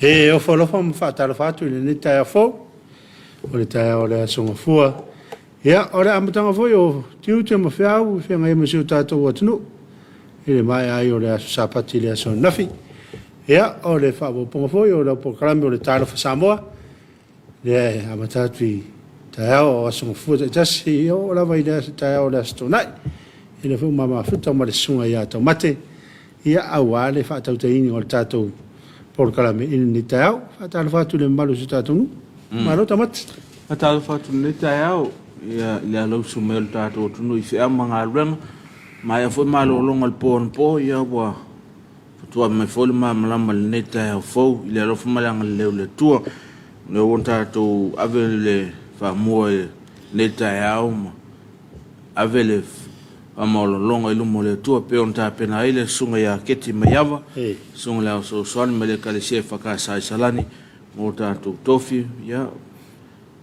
E ofo alofa ma faatalofa atu i lenei taeao fou, o le taeao o le Aso Gafua. Ia, o le amataga foi o tiute ma feau e feagai ai ma si o tatou atunuu i le maea ai o le aso Sapati i le aso ananafi. Ia, o le faaopoopoga foi o lau polokalame o le Talofa Samoa, lea e amata atu i taeao o Aso Gafua taitasi, e oo lava i le taeao o le Aso Toonai. I lea foi ua mafuta ma le susuga ia Taumate, ia aua le faatautaiina o le tatou polokalame i lenei taeao. Faatalofa atu i le mamalu o si o tatou nuu. Malo Taumate. Faatalofa atu i lenei taeao i le alausu mai o le tatou atunuu i feau ma galuega. Maea foi malologa i le po anapo, ia ua faatoa mai foi le malamalama i lenei taeao fou i le alofa ma le agalelei o le Atua. O lea ua tatou ave le faamua i lenei taeao ma ave le faamaualaloga i luma o le Atua e pei ona tapena ai le Susuga ia Keti Maiava, Susuga i le Ao Fesoasoani mai le Ekalesia EFKS i Salani mo tatou tofi, ia,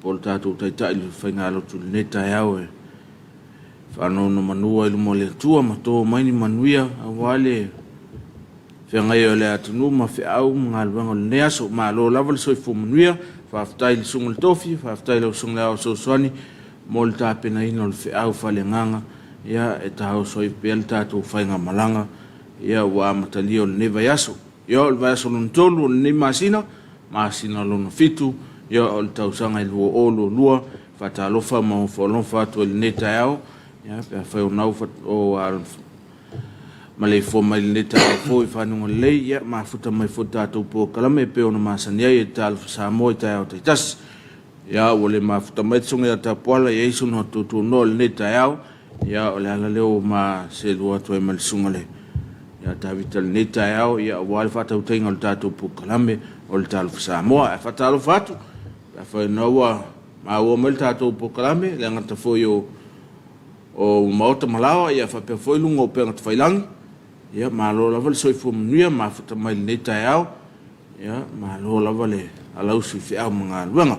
po o le tatou Taitai i le faigalotu i lenei taeao e faanonomanu ai i luma o le Atua ma to mai ni manuia aua le feagai o le atunuu ma feau ma galuega o lenei aso. Malo lava le soifua manuia. Faafetai i le Susuga i le Tofi, faafetai i lau Susuga i le Ao Fesoasoani mo le tapenaina o le feau faaleagaga ia e taoso ai pea le tatou faigamalaga ia ua amatalia o lenei vaiaso. Ia o le vaiaso lona tolu o lenei masina, masina lona fitu, ia o le tausaga e 2022. Faatalofa ma ofo alofa atu ai i lenei taeao, ia pe afai o nau o maleifua mai i lenei taeao fou i fanuga lelei, ia mafuta mai foi le tatou polokalame e pei ona masani ai e Talofa Samoa i taeao taitasi. Ia ua le mafuta mai le susuga ia Tapuala e i ai sona tuatuanoa i lenei taeao, ia o le ala lea ua ma selua atu ai ma le susuga le ia Tavita i lenei taeao, ia aua le faatautaiga o le tatou polokalame o le Talofa Samoa. Ae faatalofa atu, pe afai o lena ua maua mai le tatou polokalame, le agata foi o o maota ma laoa, ia faapea foi luga o upega tafailagi, ia malo lava le soifua manuia, mafuta mai i lenei taeao. Ia, malo lava le alausi i feau ma galuega.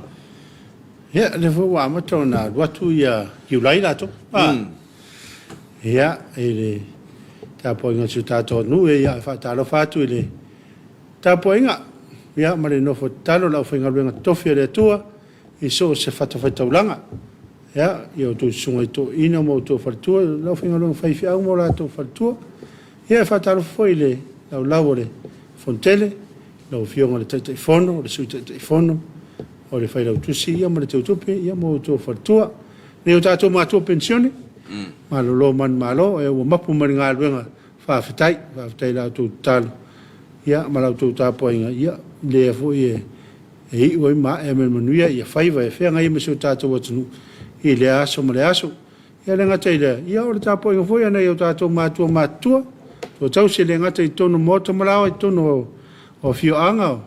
Ia, o lea foi ua amata ona alu atu ia Iulai latou. Ah. Ia, i le tapuaiga a si o tatou atunuu, ia, e faatalofa atu i le tapuaiga, ia, ma le nofo tatalo a le aufaigaluega totofi a le Atua i so o se fatafaitaulaga. Ia, i a outou susuga i toeaiina ma outou faletua, le aufaigaluega faifeau ma o latou faletua. Ia, e faatalofa foi i le laulau o le Fonotele, lau Afioga i le Taitaifono, le Sui Taitaifono, o le Failautusi ia ma le Teutupe ia ma outou faletua. Nei o tatou matua penisione, malolo manumalo, ua mapu ma le galuega, faafetai, faafetai i la outou tatalo ia ma la outou tapuaiga, ia lea foi e e iu ai ma ae mai manuia ia faiva e feagai ai ma si o tatou atunuu i lea aso ma lea aso. Ia le gata i lea, ia o le tapuaiga foi a nai o tatou matua matutua, ua tausi e le gata i totonu o maota ma laoa i totonu o afioaga,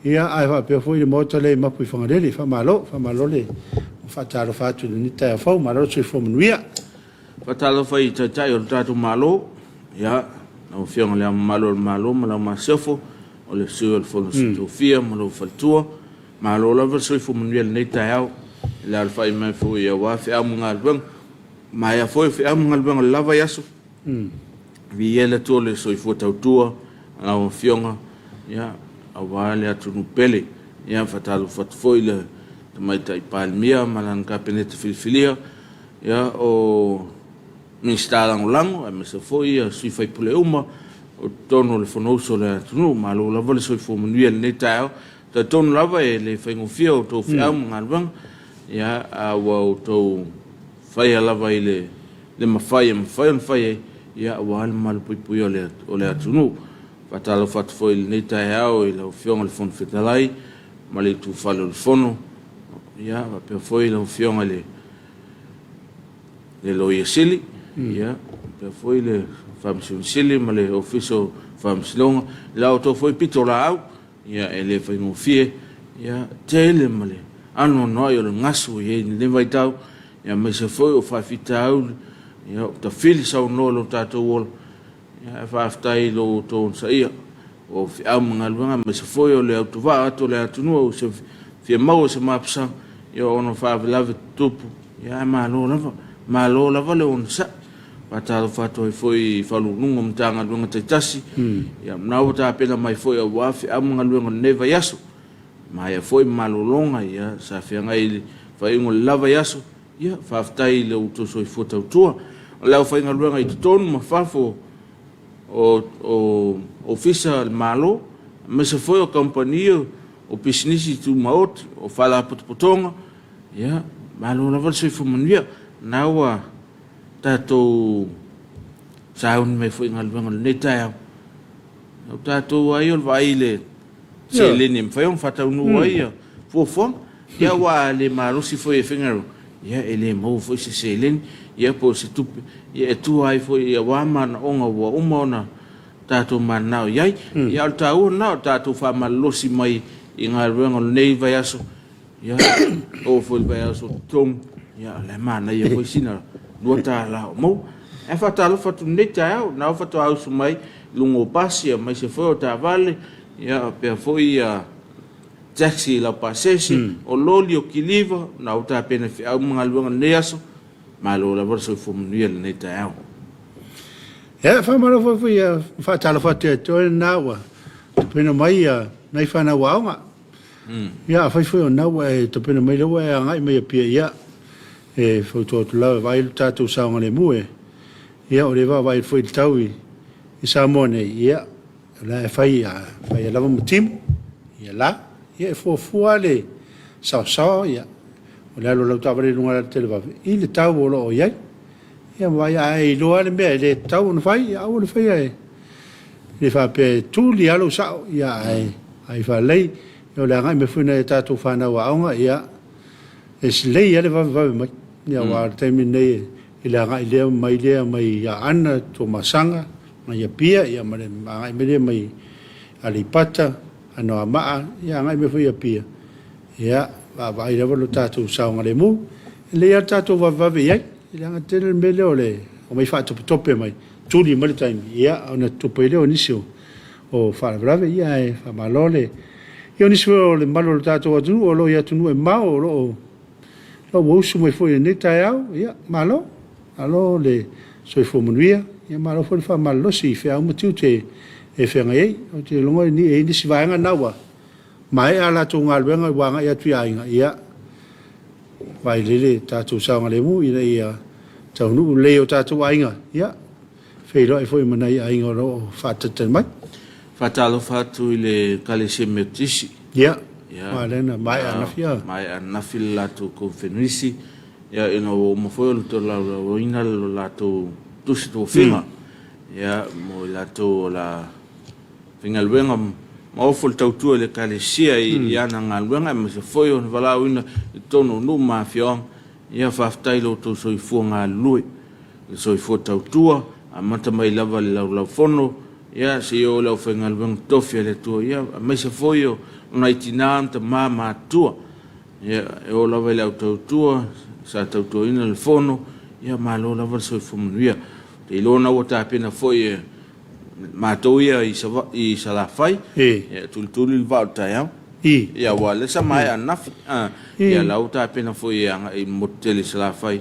ia ae faapea foi le maota lea i Mapu i Fagalele. Faamalo, faamalo le faatalofa atu i lenei taeao fou. Malo le soifua manuia. Faatalofa i Taitai o le tatou Malo, ia, lau Afioga i Le Ao Mamalu o le Malo ma lau Masiofo, o le Sui o le Fono a Sui Tofia ma lou faletua. Malo lava le soifua manuia i lenei taeao, i le alafai mai foi aua feau ma galuega. Maea foi feau ma galuega o le la vaiaso. Viia le Atua o le soifua tautua a lau Afioga, ia, aua le atunuu pele. Ia, faatalofa atu foi i le Tamaitai Palemia ma lana Kapeneta filifilia, ia, o Minisita Lagolago aemaise foi sui usufono uma o totonu o le Fonousu a le atunuu. Malo lava le soifua manuia i lenei taeao. E talitonu lava e le faigofie a outou feau ma galuega, ia, a ua outou faia lava i le mafai e mafai ona fai ai, ia, aua le malupuipuia o le atunuu. Faatalofa atu foi i lenei taeao i lau Afioga i le Fofoga Fetalai ma le itufale o le Fono, ia, faapea foi lau Afioga i le le Loia Sili, ia, faapea foi le Faamasino Sili ma le Ofisa o Faamasinoga, i la outou foi pitolaau, ia, e le faigofie, ia, tele ma le anoanoai o le gasu e i ai i lenei vaitau, ia, aemaise foi o faafitauli, ia, o tafili saunoa i lo tatou ola. Ia, faafetai i lo outou onosaia o feau ma galuega, aemaise foi o le autovaa atu o le atunuu ua se fia maua se mapusaga, ia ona o faalavelave tutupu, ia ae malo lava, malo lava le onosai. Faatalofa atu ai foi i Faauluuluga o Matagaluega taitasi, ia ma ua tapena mai foi aua feau ma galuega o lenei vaiaso. Maea foi ma malologa, ia, sa feagai i le faaiuga o le la vaiaso, ia, faafetai i lo outou soifua tautua. O le aufaigaluega i totonu ma fafo o, o Ofisa a le Malo, aemaise foi o kamupani o pisinisi tumaoti, o faalapotopotoga, ia, malo lava le soifua manuia. Na ua tatou sauni mai foi i galuega o lenei taeao. O tatou ai o le vaai i le seleni e mafai ona faataunuu ai ia fuafuaga. Ia aua a le malosi foi e faigaluega, ia e le maua foi se seleni, ia po o se tupe, ia e tua ai foi aua manaoga ua uma ona tatou mananao i ai. Ia a o le taua lena o le tatou faamalolosi mai i galuega o lenei vaiaso, Ia, oo foi i le vaiaso o totogi, ia, o la e manaia foi sina $2 o maua. Ae faatalofa atu i lenei taeao, o lena faatoa usu mai i luga o pasi aemaise foi o taavale, ia, faapea foi ia taxi laupasese, o loli, o kiliva, o lena ua tapena i feau ma galuega i lenei aso. Malo lava le soifua manuia i lenei taeao. Ia, faamalo foi foi ia faatalofa atu ia te oe lena ua tapena mai ia nai fanau aoga. Ia, afai foi o lena ua e tapena mai lea ua e agai mai Apia, ia, e fautua atu lava e vaai lo tatou saogalemu e, ia, o lea e vaavaai atu foi i le tau i, i Samoa nei, ia, o la e fai, a fai lava ma timu, ia la, ia e fuafua le saosaoa, ia, o le alu o lau taavale i luga o le alatelevave i le tau o lo o i ai. Ia ma vaai, a e iloa le mea e le tatau ona fai, ia aua le faia e le faapea e tuli lava lou sao, ia ae ae faalelei. Ia o le agai mai foi nai a tatou fanau aoga, ia e silei lava le vavevave mai. Ia aua o le taimi lenei i le agai lea mai lea mai Aana, Tuamasaga, mai Apia, ia ma le agai mai lea mai Aleipata, Anoamaa, ia agai mai foi i Apia. Ia, vaavaai lava lo tatou saogalemu. E lelei lava le tatou vavevave i ai, leaga tele le mea lea o le omai faatopetope mai, tuli mai le taimi, ia, ona tutupu ai lea o nisi o faalavelave. Ia, ae faamalo le... Ia, o nisi foi o le mamalu o le tatou atunuu o lo o i atunuu e mamao o lo o ua usu mai foi i lenei taeao, ia, malo. Malo le soifua manuia, ia malo foi le faamalolosi i feau ma tiute e feagai ai. Ou te iloa e i ai nisi vaega na ua maea a latou galuega ua agai atu i aiga, ia, vailele tatou saogalemu ina ia taunuu lelei i o tatou aiga, ia, feiloai foi ma nai aiga o lo o faatalitali mai. Faatalofa atu i le Ekalesia Metotisi. Ia, aua lea na maea ananafi. Maea ananafi le latou konferenisi, ia, ina ua uma foi ona tolaulauina le latou tusi tofiga, ia, mo i latou o le a faigaluega ma ofo le tautua i le Ekalesia i ana galuega aemaise foi o le valaauina i totonu o nuu ma afioaga. Ia faafetai i lo outou soifua galulue, le soifua tautua, amata mai lava i le laulaufono, ia seia oo i le aufaigaluega totofi a le Atua, ia aemaise foi o nai tina ma tama matutua, ia e oo lava i le au tautua sa tautuaina le fono, ia malo lava le soifua manuia. Ou te iloa na ua tapena foi e matou ia i Salafai, e tulituli le vaa o le taeao. Ia aua o lea sa maea ananafi. Ia la ua tapena foi e agai i le motu tele i Salafai,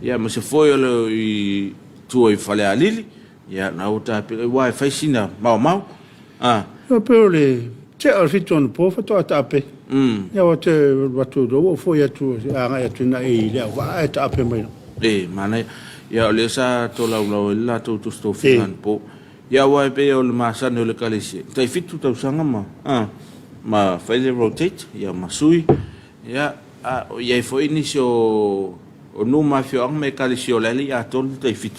ia aemaise foi o le i tua i Falealili, ia la ua tapena, aua e fai sina maomao. Ia pei o le tea o le 7 anapo faatoa taape. Ia aua te alu atu ua ou foi atu agai atu i le auvaa ae taape mai loa. E manaia. Ia o lea sa tolaulau ai le latou tusi tofiga anapo. Ia aua e pei o le masani o le Ekalesia, e tai 7 tausaga ma ma fai le rotate, ia ma sui. Ia a o i ai foi nisi o o nuu ma afioaga ma Ekalesia o la e le i atoa le tai 7.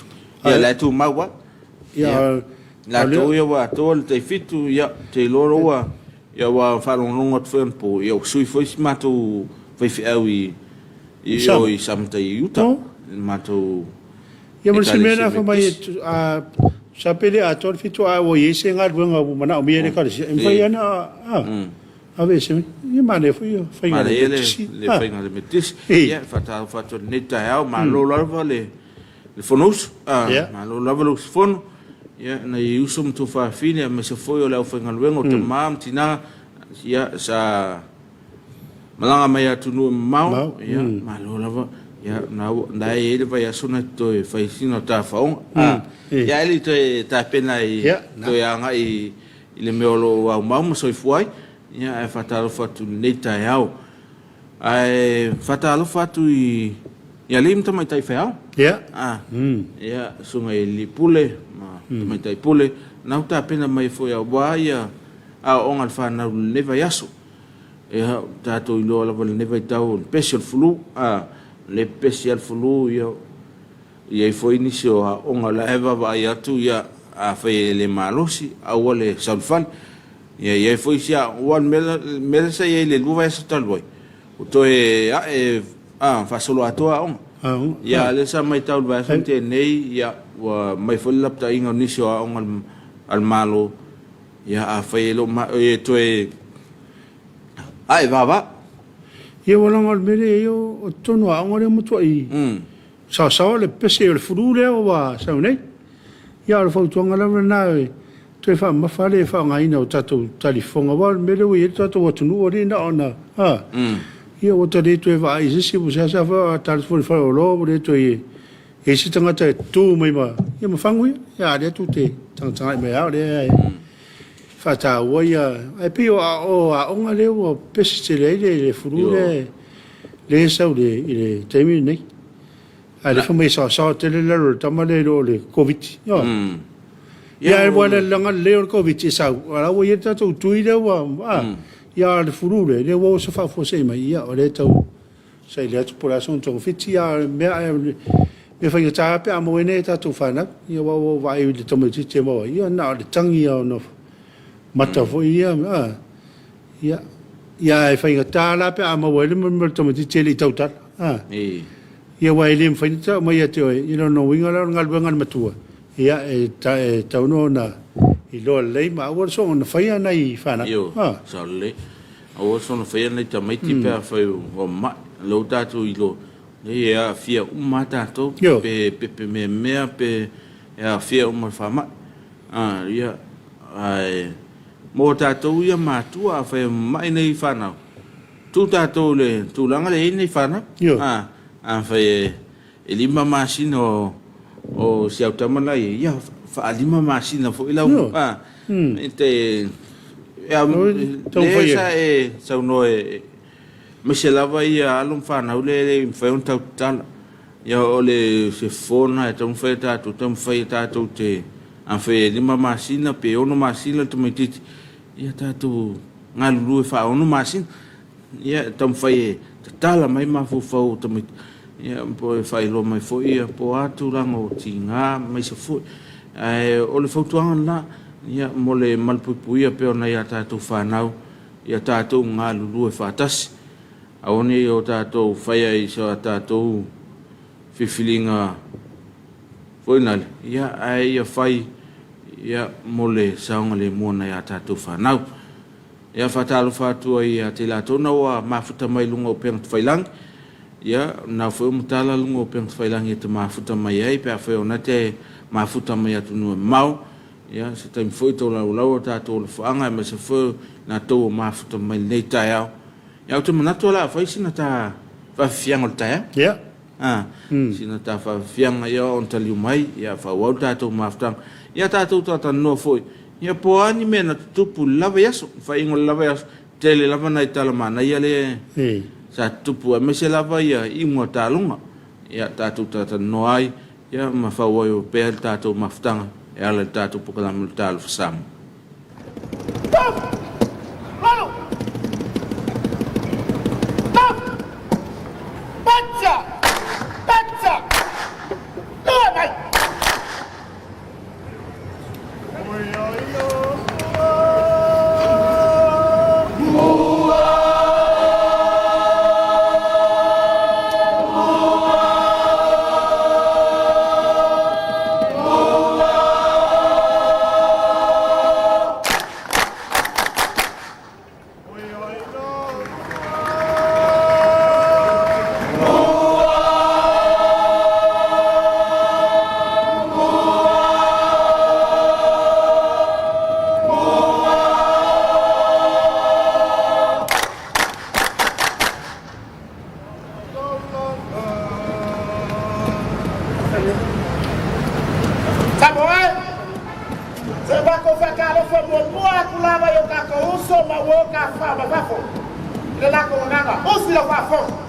Ia la e tumau lava. Ia latou ia ua atoa le tai 7, ia ou te iloa ua ia ua faalogologo atu foi anapo, ia ua sui foi si matou faifeau i i o i Samatau i uta, i le matou Ia ma le isi mea lena fai mai a sa pe le atoa le 7 ae ua i ai se galuega ua manaomia e le Ekalesia, e mafai lava ona aveese mai. Ia manaia foi le faiga a le Metotisi. Le faiga a le Metotisi. Ia, faatalofa atu i lenei taeao, malo lava le Fonousu, malo lava le usufono. Ia, nai uso ma tuafafine aemaise foi o le aufaigaluega o tama ma tina, ia, sa malaga mai atunuu e mamao, ia, malo lava. Ia, na na e i ai le vaiaso na toe fai sina tafaoga. A, ia ae le i toe tapena i toe agai i le mea o lo o aumau ma soifua ai. Ia, ae faatalofa atu i lenei taeao. Ae faatalofa atu i i alii ma tamaitai faiaoga. Ia. A, ia, susuga i alii pule ma tamaitai pule, na ua tapena mai foi aua ia aoaoga a le fanau i lenei vaiaso. Ia, ua tatou iloa lava i lenei vaitau o le pesi o le flu, a, o lea e pepesi lava le flu, ia, e i ai foi nisi o aoga o la e vaavaai atu, ia, afai e le malosi, aua le sau i le fale. Ia, e i ai foi isi aoga, aua o le mea lea sa i ai i le 2 vaiaso talu ai, ua toe ae, a, faasoloatoa aoga. Ia, a o lea sa matau i le vaiaso na tea nei, ia, ua aumai foi le lapataiga o nisi o aoga a le Malo, Ia, afai e le o ma, e toe ae vava. Ia ua laga o le mea lea ia o totonu o aoga lea ua matuai saosaoa le pese o le flu lea ua sau nei. Ia o le fautuaga lava lena e toe faamamafa le faaaogaina o tatou talifofoga aua o le mea lea ua i ai le tatou atunuu ua le na ona a ia ua ta le toe vaai i se isi ua seasea foi a ta alu atu foi i le faleoloa ua le toe i ai se tagata e tu mai ma ia ma fagu ia. Ia a o lea tou te tagatagai mai lava o lea e faataua ia ae pei o aoga lea ua pepesi tele ai le flu lea lea e sau i le taimi lenei. Ae lea fai mai e saosaoa tele le lalo o le tama lea i lo le Koviti. Ia ae ua leaga lelei o le Koviti e sau, a o la ua i ai le tatou tui lea ua ia a o le flu lea, lea ua oso faafuasei mai, ia o lea e tau saili atu po o le a sona togafiti, a o le mea, mea faigata lava pe a maua ai nai a tatou fanau. Ia aua ua ou vaai i le tamaitiiti e maua ai, ia na o le tagi lava o ona mata foi ia, a, ia, ia ae faigata la pe a maua ai le mea o le tamaitiiti e le i tautala, a. Ia aua e le mafai ona tau mai ia te oe, ia lona uiga la o le galuega a le matua, ia e tatau ona iloa lelei ma aua le soona faia nai fanau. Ioe, sao lelei. Aua soona faia nai tamaiti pe afai ua mamai. O lea ua tatou iloa, leai e aafia uma lava tatou, pe pepe meamea pe e aafia uma i le faamai. Ia, ae mo tatou ia matua afai e mamai nei fanau, tuu tatou i le tulaga lea e i ai nei fanau. Afai e E 5 masina o si au tama la i ai, ia faa-5 masina foi lau a te lea sa e saunoa aemaise lava ia alo ma fanau lea e le mafai ona tau tatala. Ia o le se fofo lena e taumafai e tatou, taumafai e tatou te afai e 5 masina pe 6 masina le tamaitiiti, ia tatou galulue faa-6 masina. Ia, e taumafai e tatala mai mafaufau o tamaiti, ia, po e faailoa mai foi ia, po o a tulaga o tiga aemaise foi. Ae o le fautuaga lena, ia, mo le malupuipuia pea o nai a tatou fanau, ia tatou galulue faatasi. Aua ne i o tatou faia i so tatou filifiliga foi nale, ia, ae ia fai, ia, mo le saogalemu o nai a tatou fanau. Ia, faatalofa atu ai ia te i latou na ua mafuta mai luga o upega tafailagi. Ia, o lena foi ua matala luga o upega tafailagi e te mafuta mai ai pe afai o na te mafuta mai atunuu e mamao. Ia, se taimi foi tolaulaulau o tatou alofaaga aemaise foi o i latou ua mafuta mai lenei taeao. Ia, ou te manatu o le a fai sina ta faafiafiaga o le taeao. Ia. A, sina ta faafiafiaga, ia ona taliu mai, ia faaauau le tatou mafutaga. Ia tatou talatalanoa foi, ia po o a ni mea na tutupu i le la vaiaso, le faaiuga o le la vaiaso, tele lava nai tala manaia lea sa tutupu, aemaise lava ia iuga o taaloga. Ia tatou talatalanoa ai, ia ma faaauau pea le tatou mafutaga e ala i le tatou polokalame o le Talofa Samoa. Matou faatalofa muamua atu lava i o tatou uso ma uo tafafao mai fafo i le latou agaga usi lau faafofoga.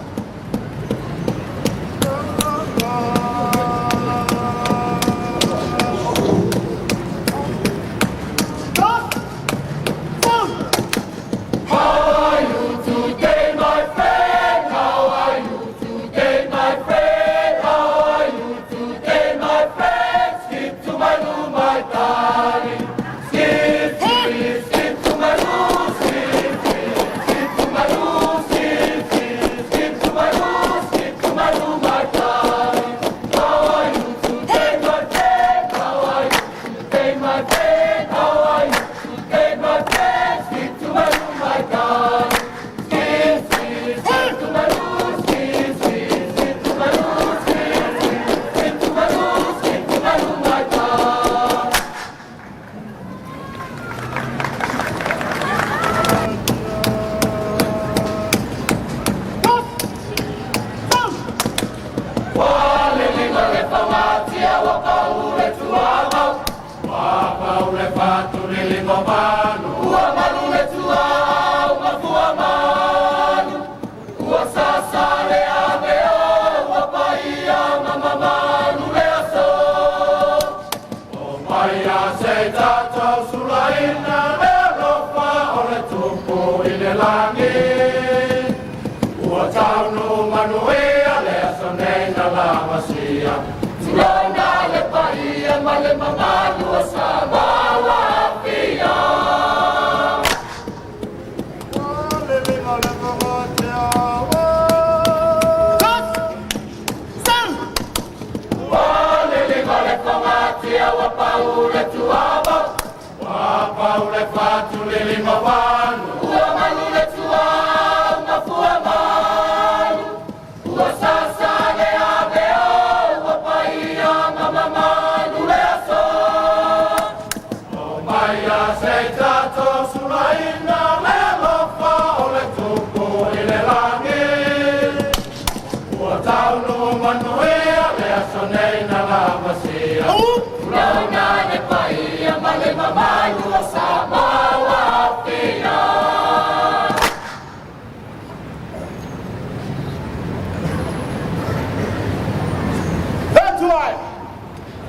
Le Atua e,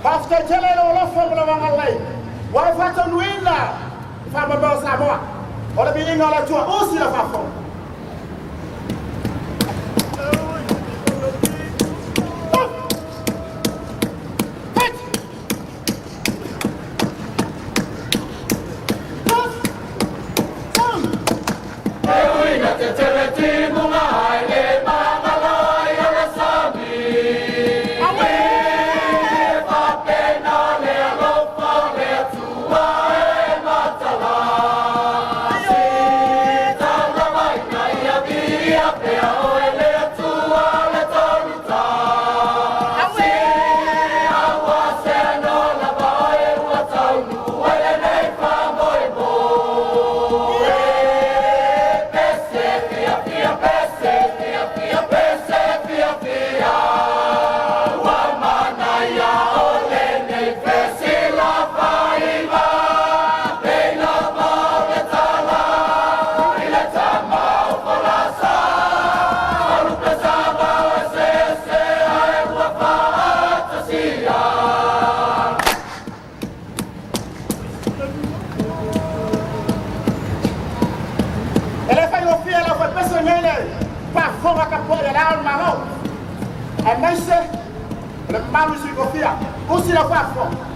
faafetai tele i lou alofa ma lau agalelei ua e faataunuuina le faamoemoe o Samoa. O le viiga o le Atua, usi lau faafofoga. E le faigofie lau faipese nei le faafofoga tapuai a Le Ao o le Malo aemaise o le mamalu i sui tofia. Usi lau faafofoga.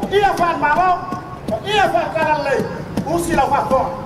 Paia faale-Malo, paia faale-Talalelei, usi lau faafofoga.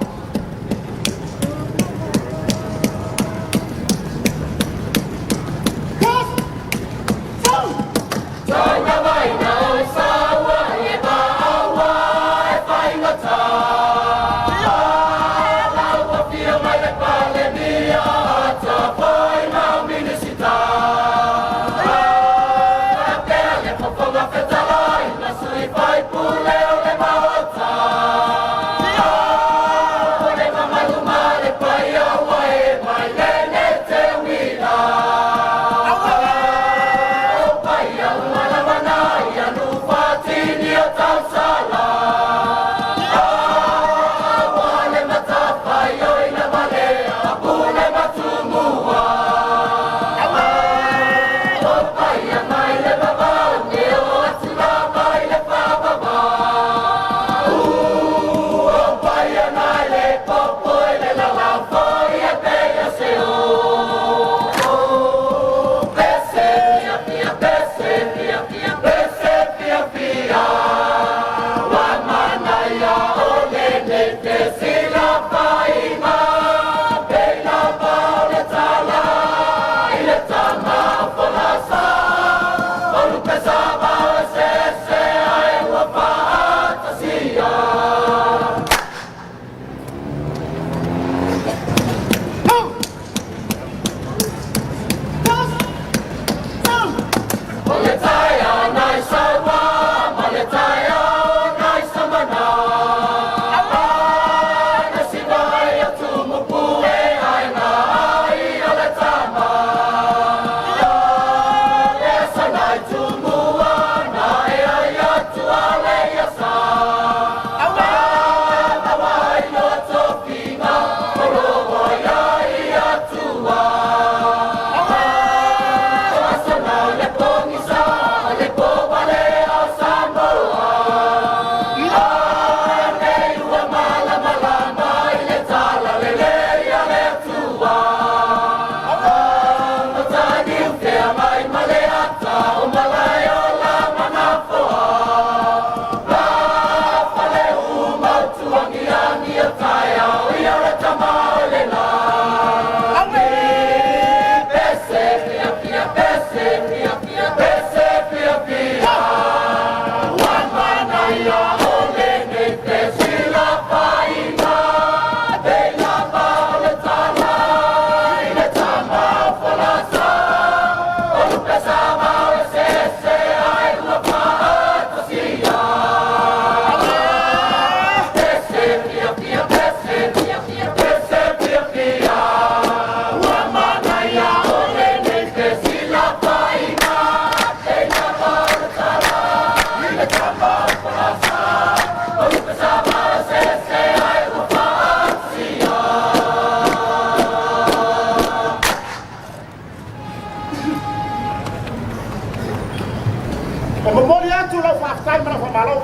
E momoli atu lau faafetai ma lau faamalo.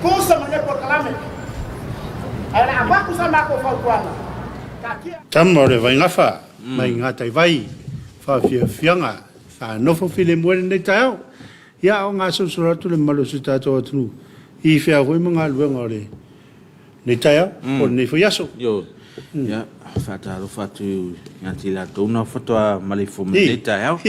Tusa ma lenei polokalame, ae o le a avatu sa matou fautuaga, taatia. Tama o le Vaigafa mai Gataivai, faafiafiaga sa nofo filemu ai lenei taeao. Ia a o gasolosolo atu le mamalu o si o tatou atunuu i fea foi ma galuega o lenei taeao po o lenei foi aso. Ioe. Ia, faatalofa atu ia te i latou na faatoa maleifua mai lenei taeao.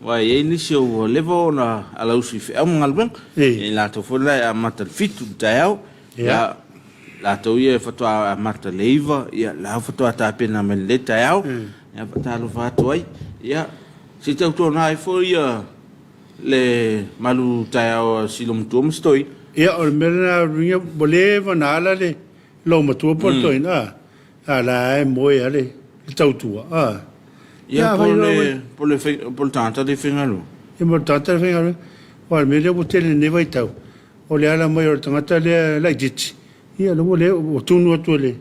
Aua e i ai nisi ua leva ona alausu i feau ma galuega. Ia i latou foi la e amata i le 7 i le taeao. Ia, latou ia faatoa amata i le 9, ia la faatoa tapena mai lenei taeao. Ia faatalofa atu ai. Ia, se i tautuana ai foi ia le malu taeao a si olomatua ma si toeaina. Ia, o le mea lena, lona uiga ua leva ona ala le olomatua po o le toeaina, a, a o la e moe lava le tautua, a. Ia, po o le, po o le tagata lea e faigaluega. Ia, ma le tagata lea e faigaluega. Aua o le mea lea ua tele i lenei vaitau, o le ala mai o le tagata lea laitiiti, ia lea ua le, ua tunu atu e le,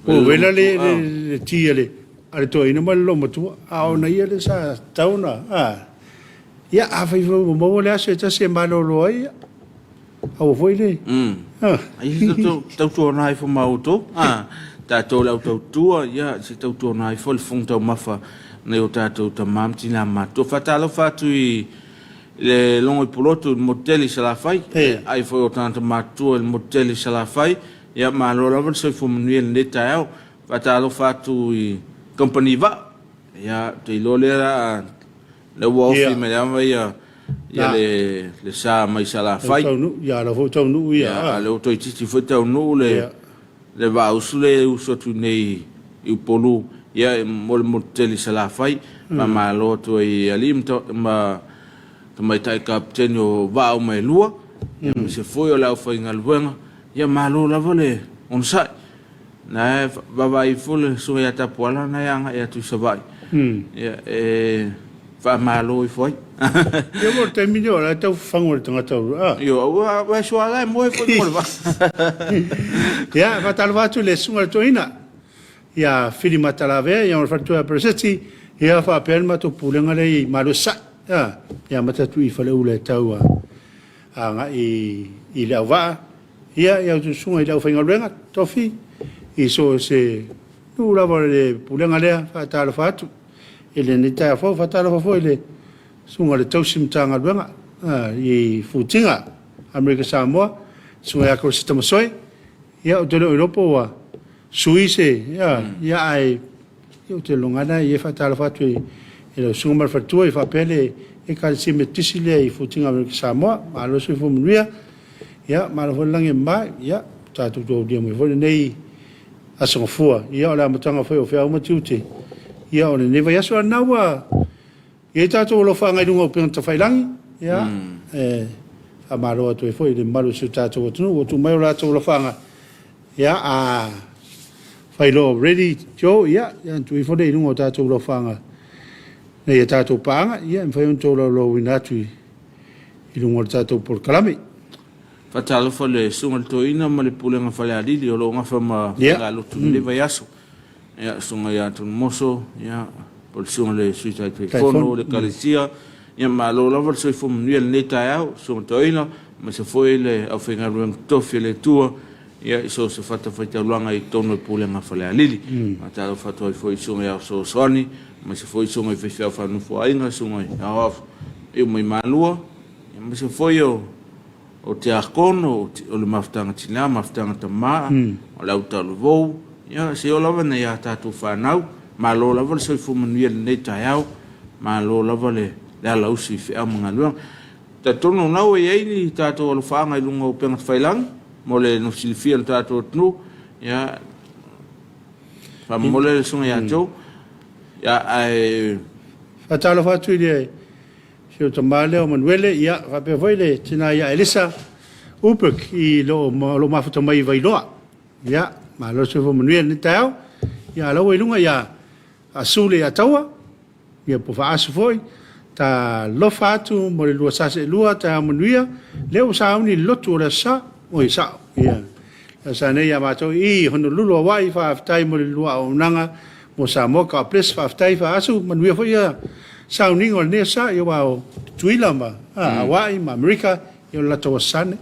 ua wela le ti a le toeaina ma le loomatua, a o ona ia lea sa tatau ona, a. Ia, afai foi ua maua le aso e tasi e malolo ai, ia, aua foi le, a. Ai se tautuana ifo ma outou, a, tatou le au tautua, ia, se tautuana ifo le fofoga taumafa nai o tatou tama ma tina matutua. Faatalofa atu i le logo i Pulotu i le motu tele i Salafai, ai foi o tagata matutua i le motu tele i Salafai. Ia, malo lava le soifua manuia i lenei taeao. Faatalofa atu i kamupani vaa. Ia, ou te iloa lea o le a, lea ua ofi mai lava ia ia le le sa mai Salafai. Ia, la foi taunuu ia. Ia, lea ua toeitiiti foi taunuu le le vaausu lea e usu atu nei i Upolu, ia, mo le motu tele i Salafai. Faamalo atu ai i alii ma tamaitai kapeteni o vaa uma e lua, aemaise foi o le aufaigaluega. Ia, malo lava le onosai. Na e vaavaai ifo le susuga ia Tapuala na e agai atu i Savaii, ia, e faamalo ifo ai. Ia, mo le taimi lea o la e tau fafagu e le tagata o a. Io, ua suala e moe foi mo le vaa. Ia, faatalofa atu i le susuga i le toeaina ia Fili Matalavea, ia ma le faletua ia Pereseti, ia faapea le matou pulega lea i Malosai, a, ia amata atu i Faleula e tau agai i le auvaa. Ia, ia outou susuga i le aufaigaluega tofi i so o se nuu lava o le pulega lea, faatalofa atu i lenei taeao fou. Faatalofa foi i le susuga i le tausi Matagaluega i Futiga, Amerika Samoa, susuga ia Kolosita Masoe. Ia, ou te le o iloa po ua sui se, ia, ia ae ou te logana ia faatalofa atu i lau susuga ma le faletua, i faapea le Ekalesia Metotisi lea i Futiga Amerika Samoa. Malo le soifua manuia. Ia, malo foi le lagi e mama. Ia, tatou taulia mai foi lenei aso gafua. Ia, o le amataga foi o feau ma tiute. Ia, o lenei vaiaso a lena ua i ai tatou alofaaga i luga o upega tafailagi. Ia, e faamalo atu ai foi i le mamalu o si o tatou atunuu ua tuu mai o latou alofaaga. Ia, a fai loa ready Joe, ia, ona tuu ifo lea i luga o tatou alofaaga nei a tatou paaga, ia, e mafai ona tolaulauina atu i luga o le tatou polokalame. Faatalofa i le Susuga i le Toeaina ma le Pulega Falealili o lo o gafa ma faigalotu i lenei vaiaso. Ia, Susuga ia Tonumoso, ia, po o le Susuga i le Sui Taitaifono o le Ekalesia. Ia, malo lava le soifua manuia i lenei taeao, Susuga Toeaina, aemaise foi le aufaigaluega totofi a le Atua, ia, i so o se fatafaitaulaga i totonu o le Pulega Falealili. Faatalofa atu ai foi i Susuga ia Fesoasoani, aemaise foi susuga i faifeau faanofoaiga, susuga i aoao iu mai Malua, aemaise foi o tiakono, o le mafutaga tina, mafutaga tama, o le au talavou, ia seia oo lava ina ia tatou fanau. Malo lava le soifua manuia i lenei taeao, malo lava le alausi i feau ma galuega. Talitonu o lena ua i ai ni tatou alofaaga i luga o upega tafailagi mo le nofo silafia e le tatou atunuu. Ia, faamomoli le susuga ia Joe. Ia, ae Faatalofa atu i le si ou tama lea o Manuele, ia faapea foi le tina ia Elisa Upek i lo o mafuta mai i Vailoa. Ia, malo le soifua manuia i lenei taeao. Ia, a o la ua i luga ia Faasule ia Taua, ia po Faasu foi. Talofa atu mo le lua sase e lua, taeao manuia. Lea ua sauni i le lotu o le Aso Sa. Oi, sao. Ia, le Aso Sa nei ia matou i Honolulu, Hawaii, faafetai mo le lua auaunaga mo Samoa. God bless, faafetai Faasu, manuia foi ia sauniga o lenei Aso Sa, ia aua o Tutuila ma Hawaii ma Amerika, ia o le latou Aso Sa nei.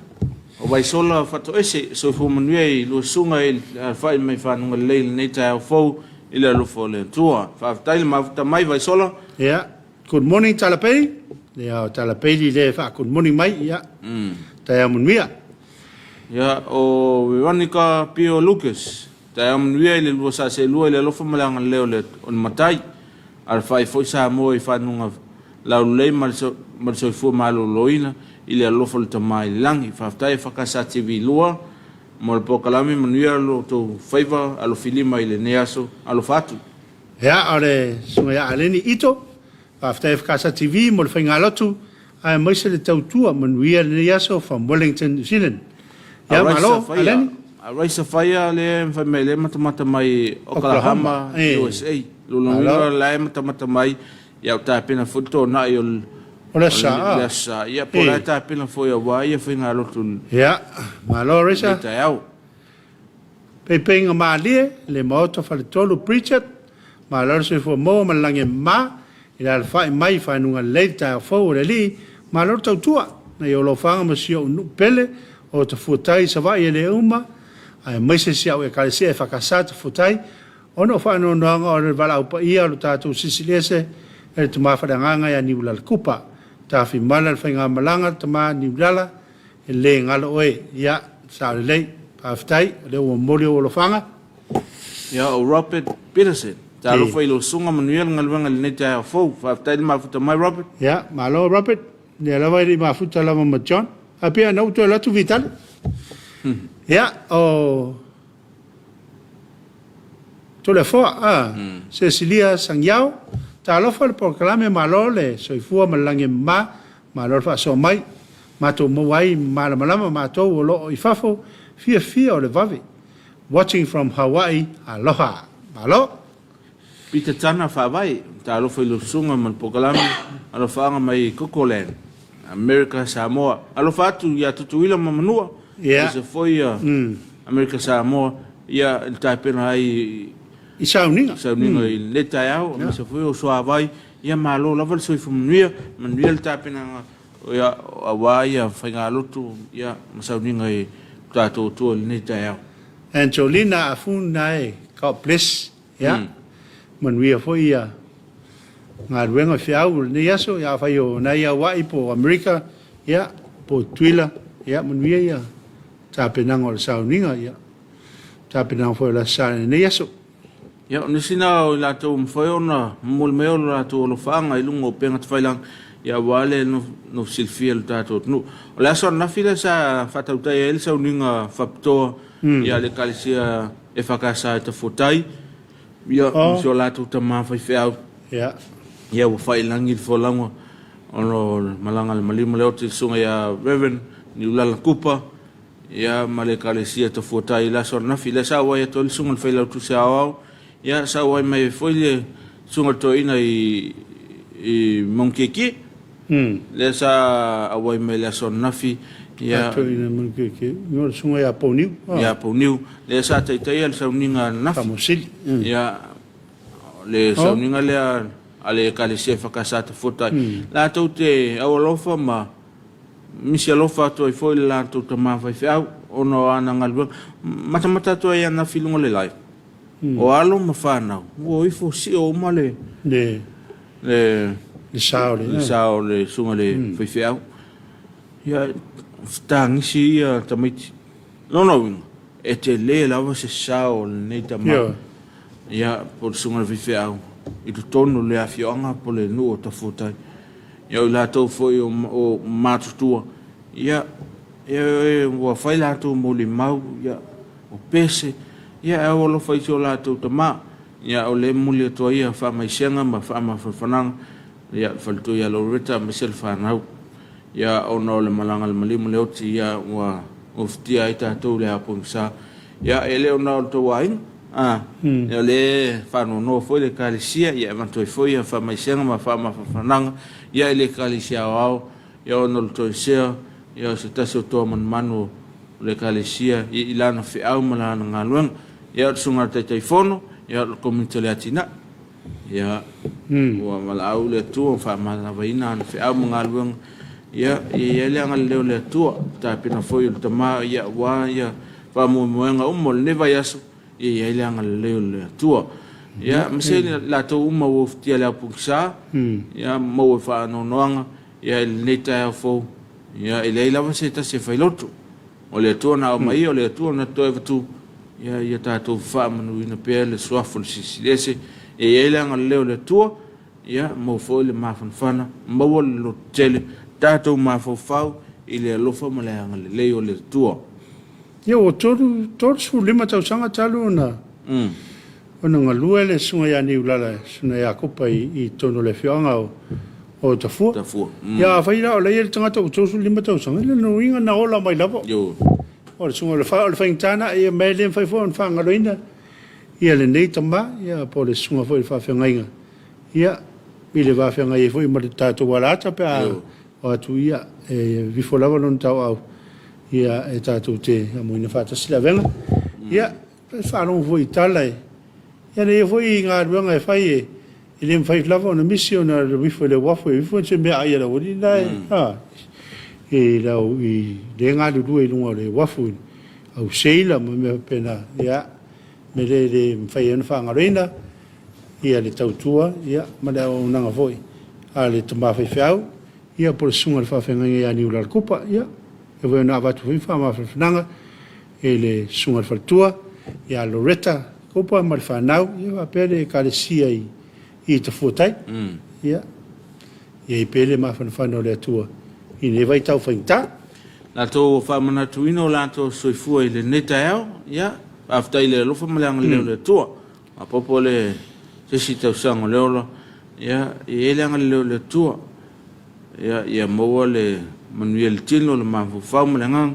O Vaisola Fatoese, soifua manuia i lua susuga i le alafai mai fanuga lelei i lenei taeao fou i le alofa o le Atua. Faafetai le mafuta mai Vaisola. Ia, good morning Talapei. Ia, o Talapei lea e faa good morning mai. Ia, taeao manuia. Ia, o Veronica Pio Lucas, taeao manuia i le lua saaseelua i le alofa ma le agalelei o le o le Matai. Alafai foi Samoa i fanuga laulelei ma le soifua maloloina i le alofa o le Tama i le lagi. Faafetai e FKS TV 2 mo le polokalame manuia lo outou faiva alofilima i lenei aso. Alofa atu. Ia, o le Susuga ia Aleni Ito, faafetai FKS TV mo le faigalotu aemaise le tautua manuia i lenei aso from Wellington, New Zealand. Ia, malo, Aleni. A Raisa Faia lea e fai mai lea e matamata mai Oklahoma, USA. Lona uiga la e matamata mai, ia o tapena foi le toanai o le O le aso Sa. Le aso Sa. Ia po o la e tapena foi aua ia faigalotu. Ia, malo Raisa. Lenei taeao. Peipeiga malie, le Maota Faletolu Bridget, malo le soifua maua ma le lagi e mama, i le alafai mai i fanuga lelei le taeao fou o le Alii, malo le tautua, nai ou lofaga ma si ou nuu pele o Tafuatai i Savaii e le uma, aemaise si au Ekalesia EFKS Tafuatai, ona o faanoanoaga o le valaau paia o lo tatou Silisili Ese e le Tama Faaleagaga ia Niualala Kupa. Tafimala le faigamalaga le tama Niulala e le galo oe. Ia, sao lelei. Faafetai, o lea ua momoli ou alofaga. Ia, o Robert Peterson. Talofa i lou susuga, manuia le galuega i lenei taeao fou. Faafetai le mafuta mai Robert. Ia, malo Robert. Lea lava e le i mafuta lava ma John. Ae pei ana ou toe alu atu Vitale. Ia, o Toleafoa, a, Cecilia Sangiao, talofa le polokalame, malo le soifua ma le lagi e mama, malo le faasoa mai, matou maua ai malamalama matou o lo o i fafo, fiafia o le vave. Watching from Hawaii, aloha. Malo. Peter Tana Faavae, talofa i lou susuga ma le polokalame, alofaaga mai Cocoland, America Samoa. Alofa atu ia Tutuila ma Manua, aemaise foi ia America Samoa, ia i le tapena ai i sauniga, sauniga i lenei taeao, aemaise foi o Suavai, ia malo lava le soifua manuia, manuia le tapenaga ia aua ia faigalotu ia ma sauniga i tatou Atua i lenei taeao. Angelina Afuna e, God bless. Ia, manuia foi ia galuega feau o lenei aso. Ia, afai o nai Hawaii po o Amerika, ia, po o Tutuila, ia, manuia ia tapenaga o le sauniga, ia, tapenaga foi o le Aso Sa i lenei aso. Ia, o nisi na o i latou ua mafai ona momoli mai o latou alofaaga i luga o upega tafailagi, ia aua le nofo silafia e lo tatou atunuu. O le aso ananafi lea sa faatautai ai le sauniga faapitoa ia le Ekalesia EFKS i Tafuatai, ia, ma si o latou tama faifeau. Ia, ua faiilagi le folauga ona o le malaga a le maliu ma le oti i le susuga ia Reverend Niulala Kupa, ia, ma le Ekalesia Tafuatai i le aso ananafi. Lea sa auai atu ai le susuga i le Failautusi Aoao, ia, sa auai mai ai foi le susuga i le Toeaina i Maungakiekie. Lea sa auai mai le aso ananafi, ia. Toeaina Maungakiekie, o le susuga ia Pouniu. Ia Pouniu, lea sa taitaia le sauniga ananafi. Faamosili. Ia, le sauniga lea a le Ekalesia EFKS Tafuatai. Latou te aualofa ma misi alofa atu ai foi le latou tama faifeau ona o ana galuega. Matamata atu ai ananafi i luga o le live. O alo ma fanau, ua ifo sio uma le le sao le sao o le susuga i le faifeau. Ia, tagisi ia tamaiti. Lona uiga, e tele lava se sao o lenei tama. Ia, po o le susuga i le faifeau i totonu o le afioaga po o le nuu o Tafuatai. Ia, o i latou foi o matutua, ia, ua fai latou molimau, ia, o pese, ia, e au alofa i si o latou tama. Ia, o lea e momoli atu ai ia faamaisega ma faamafanafanaga, ia, le faletua ia Loretta aemaise le fanau. Ia, ona o le malaga a le maliu ma le oti, ia, ua ofitia ai tatou i le apogisa. Ia, e le o na o le tou aiga, a, ia, o lea e faanoanoa foi le Ekalesia, ia, e avatu ai foi ia faamaisega ma faamafanafanaga, ia, i le Ekalesia Aoao, ia, ona o le toesea, ia, o se tasi o toa manumanu o le Ekalesia i lana feau ma lana galuega. Ia, o le Susuga i le Taitaifono, ia, o le Komiti o le Atinae. Ia, ua valaau le Atua ma faamalavaina ana feau ma galuega. Ia, ia i ai le agalelei o le Atua, tapena foi o le Tama, ia, aua ia faamoemoega uma o lenei vaiaso, ia i ai le agalelei o le Atua. Ia, aemaise i latou uma ua ufitia le aupugisa, ia, maua faanoanoaga, ia, i lenei taeao fou, ia, e leai lava se tasi e failoto. O le Atua na aumaia, o le Atua na toe avatu, ia, ia tatou faamanuina pea le Suafa o le Silisili Ese. Ia i ai le agalelei o le Atua, ia maua foi le mafanafana, maua le lototele, tatou mafaufau i le alofa ma le agalelei o le Atua. Ia ua 35 tausaga talu ona ona galue le susuga ia Niulala, le susuga ia Kopa i totonu o le afioaga o Tafua. Tafua. Ia afai la o la e i ai le tagata ua 35 tausaga, ia lona uiga na ola mai lava. O le susuga o le faigata lena, ia ma e le mafai foi ona faagaloina ia lenei tama, ia po o le susuga foi i le faafeagaiga, ia i le va feagai ai foi ma le tatou alaata pe a o atu ia e vifo lava lona tauau, ia e tatou te amoina faatasi le avega. Ia e faalogo foi i tala e ia na ia foi galuega e fai e le mafai lava ona misi ona vifo i le uafu e vifo se mea ai a le aualii la e e lau i le galulue i luga o le uafu au seila ma mea faapena. Ia me le le mafai ai ona faagaloina ia le tautua ia ma le auaunaga foi a le tama faifeau. Ia, po o le susuga i le faafeagaiga ia Niulala Kupa. Ia, e voi ona avatu foi faamafanafanaga i le susuga i le faletua ia Loretta Kupa ma le fanau, ia faapea le Ekalesia i i Tafuatai. Ia, ia i pea le mafanafana o le Atua i lenei vaitau faigata. Latou faamanatuina o latou soifua i lenei taeao. Ia, faafetai i le alofa ma le agalelei o le Atua. Maopoopo le se isi tausaga o le ola, ia, e i ai le agalelei o le Atua. Ia, ia maua le manuia i le tino, le mafaufau ma le agaga,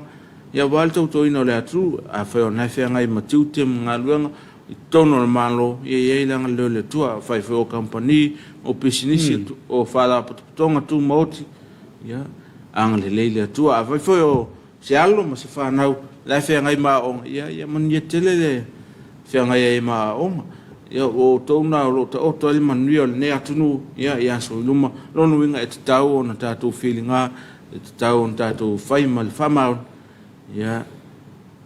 ia aua le tautoina o le atunuu. Afai o lena e feagai ma tiute ma galuega i totonu o le Malo, ia i ai le agalelei o le Atua. Afai foi o kamupani, o pisinisi, o faalapotopotoga tumaoti, ia agalelei le Atua. Afai foi o se alo ma se fanau la e feagai ma aoaoga, ia, ia manuia tele le feagai ai ma aoaoga. Ia, ua outou na o lo o taoto ai le manuia o lenei atunuu, ia, i aso i luma. Lona uiga e tatau ona tatou filiga, e tatau ona tatou fai ma le faamaoni, ia,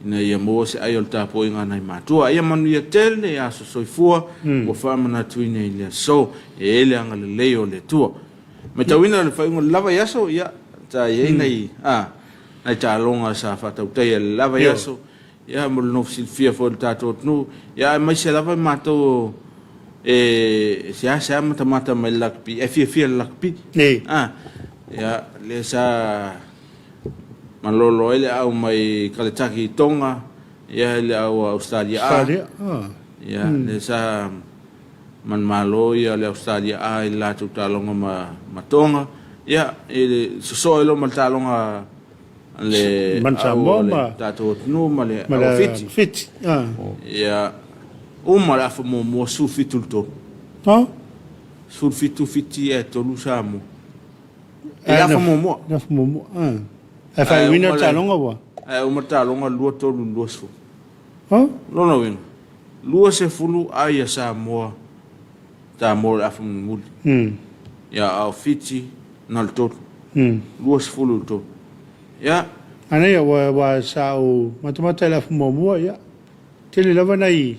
ina ia maua se ai o le tapuaiga a nai matua. Ia manuia tele aso soifua ua faamanatuina i le aso, e i ai le agalelei o le Atua. Matauina le faaiuga o le la vaiaso, ia, sa i ai nai, a, nai taaloga sa faatautaia i le la vaiaso, ia, mo le nofo silafia foi o le tatou atunuu, ia, aemaise lava matou e seasea matamata mai i le lakapi, e fiafia i le lakapi. A, ia, lea sa malolo ai le au mai Kaletaki i Tonga, ia, i le au Ausetalia A. Ia, lea sa manumalo ia le Ausetalia A i le latou taaloga ma Tonga. Ia, i le sosoo ai loa ma le taaloga a le au o le tatou atunuu ma le au Fiti. Fiti. Ia, uma le afa muamua 17-3. 17 Fiti ae 3 Samoa. I le afa muamua. Le afa muamua. Ae faaiuina le taaloga ua? Ae uma le taaloga 23 20. Lona uiga, 20 ai a Samoa Samoa le afa mulimuli. Ia, a o Fiti, na o le 3. 20 i le 3. Ia. Manaia, aua sa ou matamata i le afa muamua, ia, tele lava nai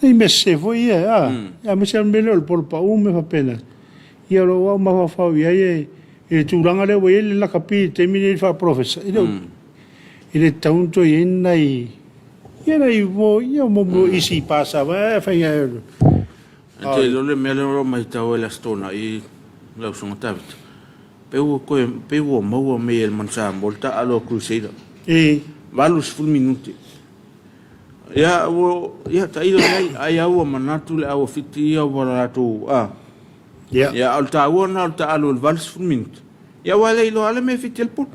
nai mea sese foi ia, a, aemaise lava le mea lea o le polo pau ma mea faapena. Ia, o lou au mafaufau i ai i le tulaga lea ua i ai le lakapi i le taimi lenei i le faapolofesa, e le o E le tatau ona toe i ai ni nai, ia nai mo, ia mo mo isi pasa va e fai ai. E te iloa le mea lea o lo o matau ai le Aso Toonai lau Susuga Tavita, pei ua toe, pei ua maua mai e le Manu Samoa le taaalo a Crusader. E. 80 minute. Ia, ua, ia, tailo i ai, ai lava ua manatu le au a Fiti ia ua latou, a. Ia. Ia, a o le taua lena o le taaalo i le 80 minute. Ia, aua e le iloa lava le mea e fiti ai le pulu.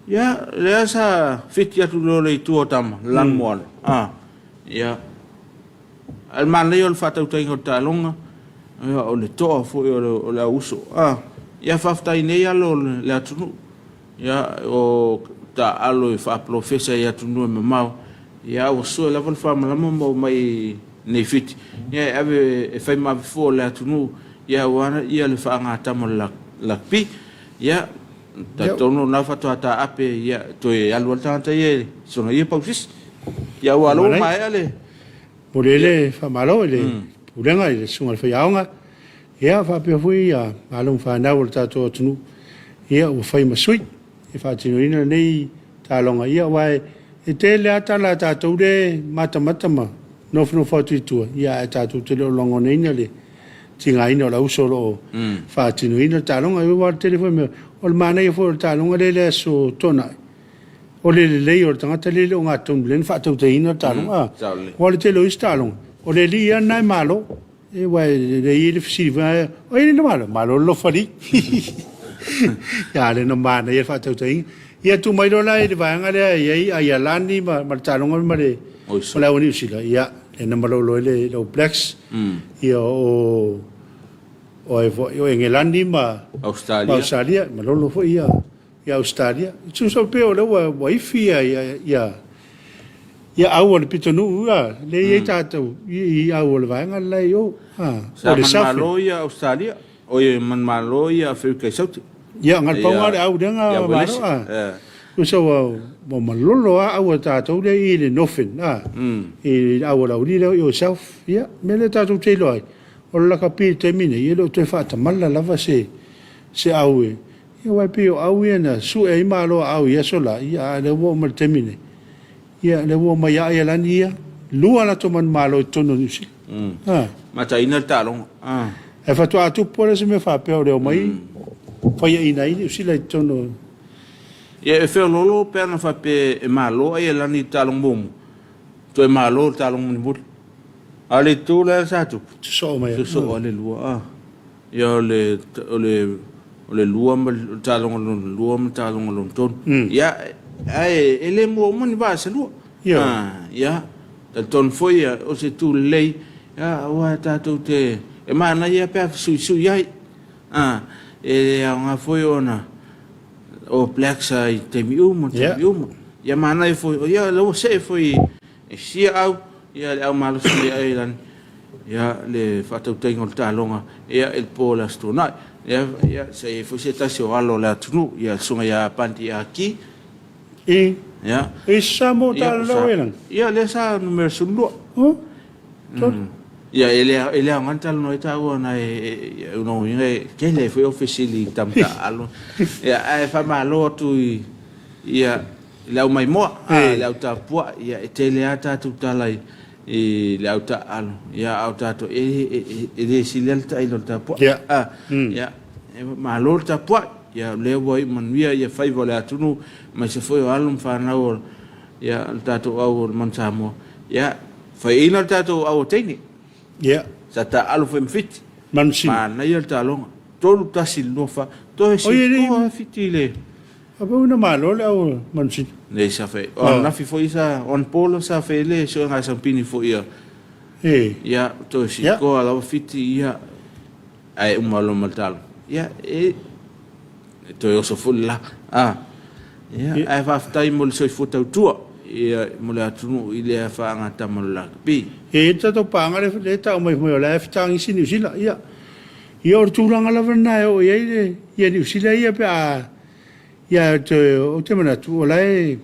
Ia, lea sa fiti atu loa le itu o tama, le lanumoana. Ah, ia. Ae le manaia o le faatautaiga o le taaloga, ia, o le toa foi o le, o le auuso. Ah, ia, faafetai nei alo o le atunuu. Ia, o taaalo e faapolofesa i atunuu e mamao, ia, ua sue lava le faamalama ma omai nei fiti. Ia, e ave e fai ma ave fua o le atunuu, ia, aua ia le faagatama o le lakapi. Ia, Talitonu o lena faatoa taape, ia, toe alu lava le tagata ia i sona ia pausisi. Ia aua o lea ua maea le... Momoli ai le faamalo i le Pulega i le Susuga i le Faiaoga, ia faapea foi alo ma fanau o le tatou atunuu, ia ua fai ma sui e faatinoina lenei taaloga. Ia aua e tele lava tala a tatou lea e matamata ma nofonofo atu i tua, ia ae tatou te le o lagonaina le tigaina o le auso o lo o faatinoina le taaloga. Aua o le tele foi o mea, o le manaia foi o le taaloga lea i le Aso Toonai, o le lelei o le tagata lea e le o gatonu lelei ona faatautaina le taaloga. Aua o le tele o isi taaloga, o le alii lava lena e malo. Aua e lelei ai le fesili foi lea, o ai lea na malo? Malo le alofa alii. A o lea na manaia le faatautaiga. Ia tuu mai loa la i le vaega lea e i ai Aialani ma le taaloga ma le au a Niu Sila, ia, lea na malolo ai le All Blacks. Ia o ai foi, o Engelani ma Ausetalia, malolo foi ia Ausetalia. Tusa pei o lea ua ifi ia au a le pitonuu lea e i ai tatou i au o le vaega le la e i o. Sa manumalo ia Ausetalia, oi manumalo ia Aferika i Saute. Ia, na o le pau lena o le au lea na malo. Tusa ua malolo lava au a tatou lea i le Northern, i le au a le aualii lea i o i South. Ia, o le mea lea tatou te iloa ai, o le lakapi i le taimi lenei, e le o toe faatamala lava se se au e, ia aua e pei o au ia na sue ai malo a au i aso la, ia a o lea ua oo mai i le taimi nei, ia lea ua omai lava Aialani ia, lua latou manumalo i totonu o Niu Sila. A. Mataina le taaloga. A. Ae faatoa tupu lava se mea faapea o le omai faiaina ai Niu Sila i totonu o. Ia e feoloolo pe ana faapea e malo Aialani i le taaloga muamua, toe malo i le taaloga mulimuli. A o le itu lea sa tupu, Sosoo mai. Sosoo lava le lua. A. Ia o le o le o le lua ma le taaloga lona lua ma le taaloga lona tolu. Ia ae e le mua uma ni vaa se lua. Ioe. Ah, ia talitonu foi ia o se itu lelei ia aua tatou te e manaia pe a fesuisui ai. Ah, e le aoga foi ona All Blacks i taimi uma, taimi uma. Ia manaia foi, ia lea ua see foi E sia au, ia le au malosi mai Ireland, ia le faatautaiga o le taaloga, ia i le po o le Aso Toonai. Ia, ia sa i ai foi se tasi o alo o le atunuu, ia le Susuga ia Bundy Aki. I, Ia. i Samoa Ia, taaloga sa, Ireland? ia lea sa numera 12. Oh, tolu. Ia, e le, e le aoga ona talanoa ai taua ona e, e, e, lona uiga e tele ai foi au fesili i tama taaalo. Ia, ae faamalo atu i, ia, I le au maimoa, a, le au tapuaʻi, ia, e tele lava tatou tala i, i le au taaalo, ia, a o tatou, e, e, e, e le sili lava le tailo o le tapuaʻi. Ia. A, ia, e, malo le tapuaʻi, ia, o lea ua iu manuia ia faiva o le atunuu, aemaise foi o alo ma fanau o, ia, le tatou au o le Manu Samoa. Ia, faiaina le tatou au o teine. Ia. Sa taaalo foi ma Fiti. Manusina. Manaia le taaloga. 3 1 i le 2 4. Toe Oi, e le sikoa Fiti i le. Apau ina malo le au manusina. Nei sa fai. O ananafi foi sa, o anapo la sa fai ai le suega sampini foi ia. E. Ia, toe sikoa lava Fiti ia, ae uma loa ma le taaloga. Ia, e, e toe oso foi le la. A. Ia, ae faafetai mo le soifua tautua, ia, mo le atunuu i lea faagatama o le lakapi. E i ai le tatou paaga lea e tau mai o la e fetagisi Niu Sila. Ia, ia o le tulaga lava lena e oo i ai le, ia Niu Sila ia pe a, ia ou te manatu o la e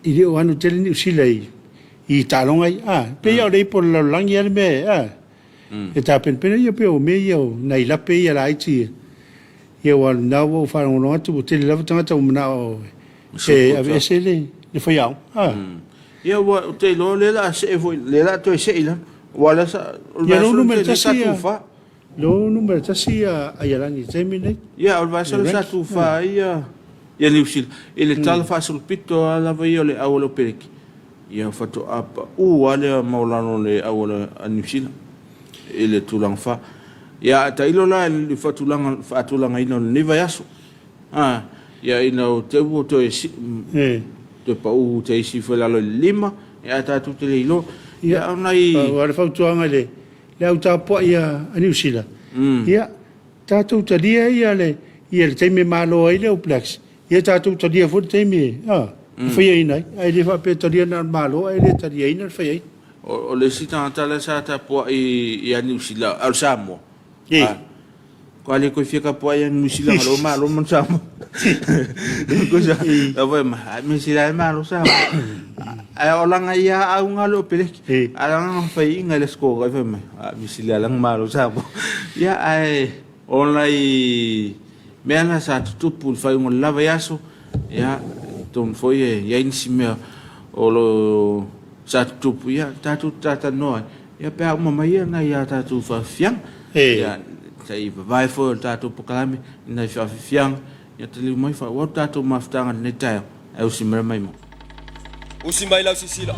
i le o anu tele Niu Sila i, i taaloga ia. A, pei lava o le ipu o le lalolagi lava le mea e, a, e tapenapena ia pei o mea ia o nai lape ia laiti ia. Ia aua o lena ua ou faalogologo atu ua tele lava tagata ua manao e aveese le, le faiaoga. A. Ia ua ou te iloa o lea o le a see foi, lea o le a toe see i lalo. Aua o lea sa, o le Ia lou vaiaso na numera tea nei sa tasi ia, tufa. lou numera tasi ia Aialani i le taimi lenei. Ia, o le vaiaso Le lea sa rank. tufa ai ia, ia Niu Sila. I le tala faasolopito lava lava ia o le au a le Opereki, ia faatoa pau lava lea maualalo o le au a Niu Sila i le tulaga fa. Ia, a tailo la i le faatulaga, faatulagaina o lenei vaiaso, a, ia ina ua te ua toe si, toe pau te isi foi i lalo i le lima, ia ae tatou te le iloa. Ia, Ia, o nai. Pau lava le fautuaga i le, le au tapuai a Niu Sila, ia, tatou talia ia le, ia le taimi e malo ai le All Blacks, ia tatou talia foi le taimi e, a, e faiaina ai, ae le faapea e talia na o le Malo ae le taliaina le faiaina. O le isi tagata lea sa tapuai ia Niu Sila, a o le Samoa. E. A, kua le koe fia tapuai ia Niu Sila nga lo malo man Samoa. Ko sa, la voi ma, ai Niu Sila e malo Samoa. Ai o langa ia au nga lo peleki. E. A langa nga fai inga le score kai fai mai. A Niu Sila lang malo Samoa. Ia ai o nai mea na sa tutupu i le faaiuga o le la vaiaso, ia, talitonu foi e i ai nisi mea o lo o sa tutupu, ia, tatou te talatalanoa ai, ia, pe a uma mai ia nai a tatou faafiafiaga. Ia, se i vavae foi o le tatou polokalame i nai faafiafiaga, ia taliu mai faaauau le tatou mafutaga i lenei taeao, ae usi mai le maimoa. Usi mai lau sisila.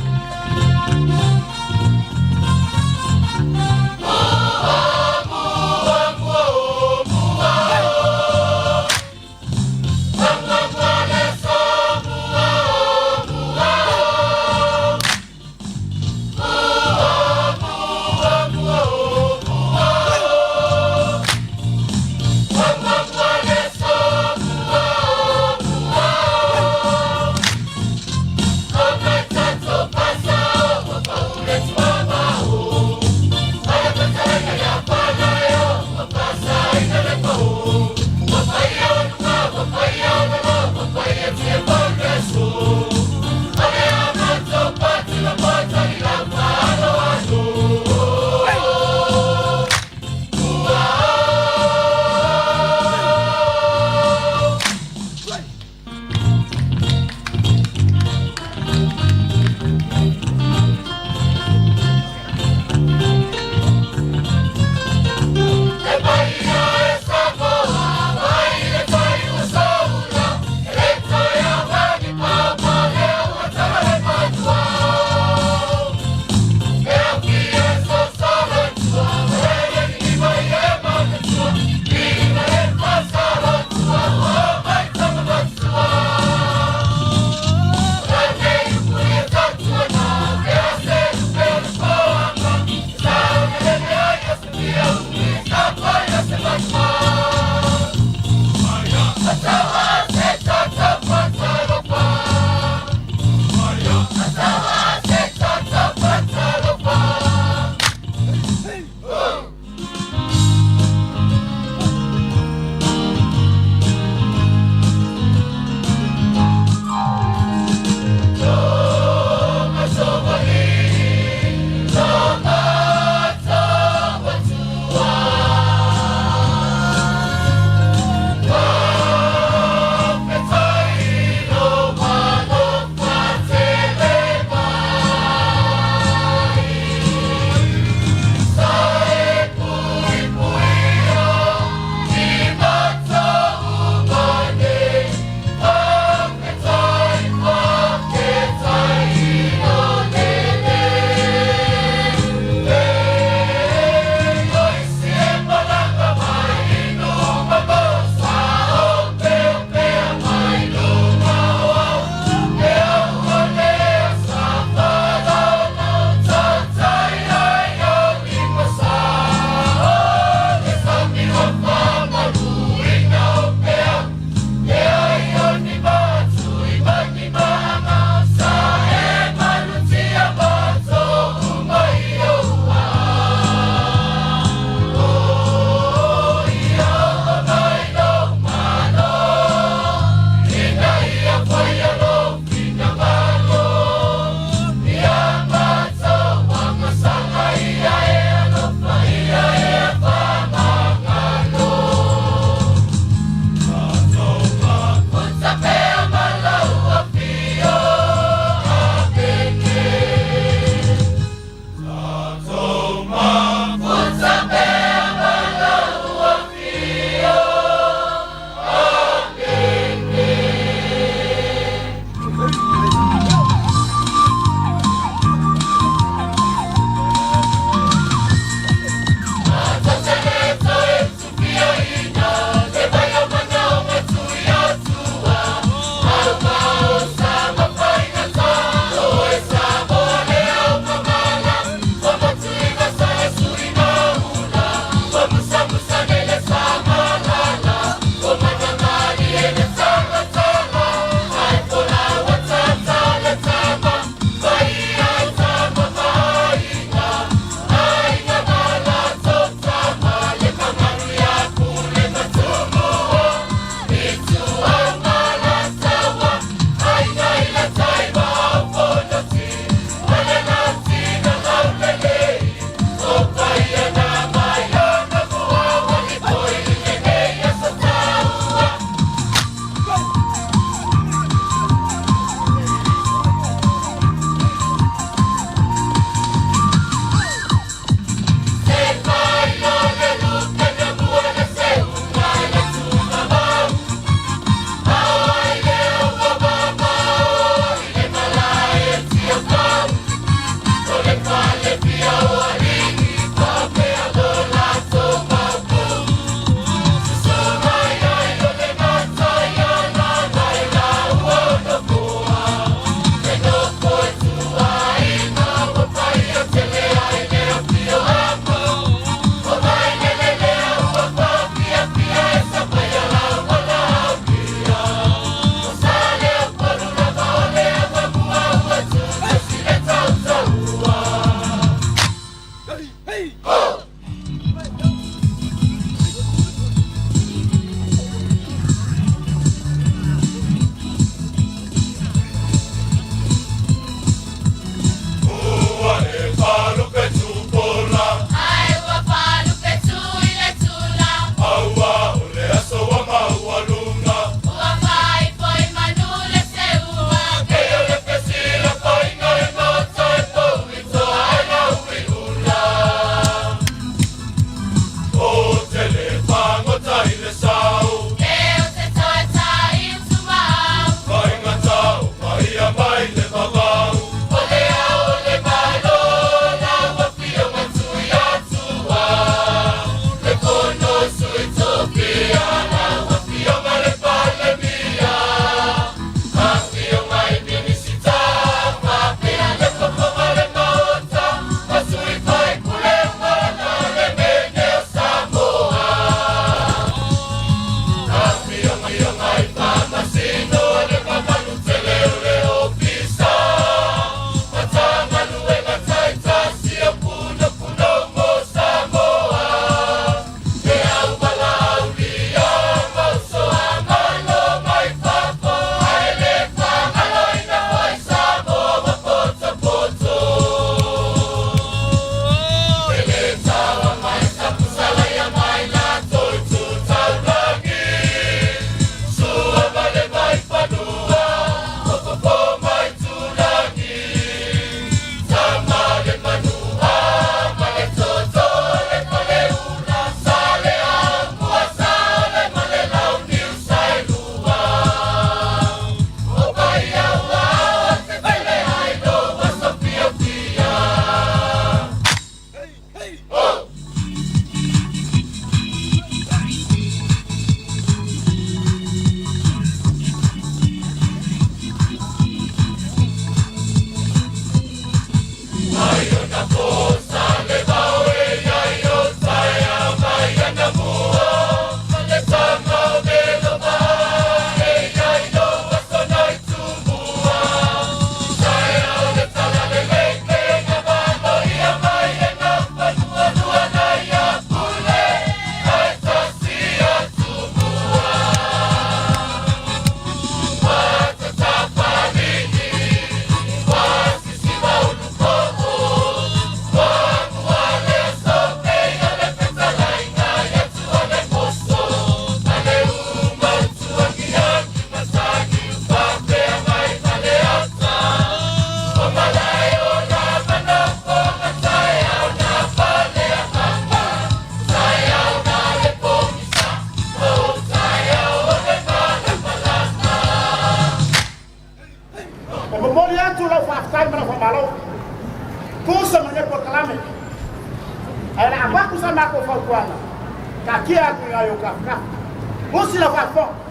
E momoli atu lau faafetai ma lau faamalo tusa ma lenei polokalame. Ae le a avatu sa matou fautuaga, taatia atu i nai ou tafatafa. Usi lau faafofoga.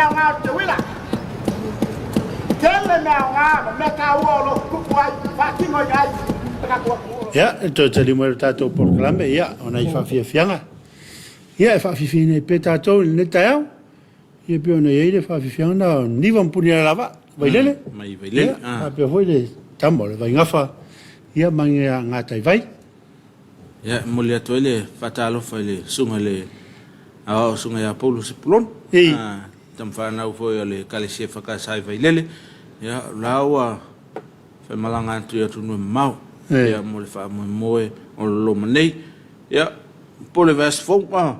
mea aoga o le teuila. Tele mea aoga ma mea taua o lo o tutupu ai, faatinoina ai le tatou atunuu. Ia, e toe tali mai le tatou polokalame, ia, o nai faafiafiaga. Ia, e faafiafia nei pea tatou i lenei taeao. Ia, pei ona i ai le faafiafiaga na o Niva ma Punialavaa, Vailele. Mai Vailele. Ia, faapea foi le tama o le Vaigafa, ia, ma Gataivai. Ia, e momoli atu ai le faatalofa i le susuga i le Aoao, Susuga ia Paulo Sepulona, tama fanau foi o le Ekalesia EFKS i Vailele. Ia, o la ua faimalaga atu i atunuu e mamao, ia, mo le faamoemoe o le loma nei. Ia, po o le vaiaso fou, aua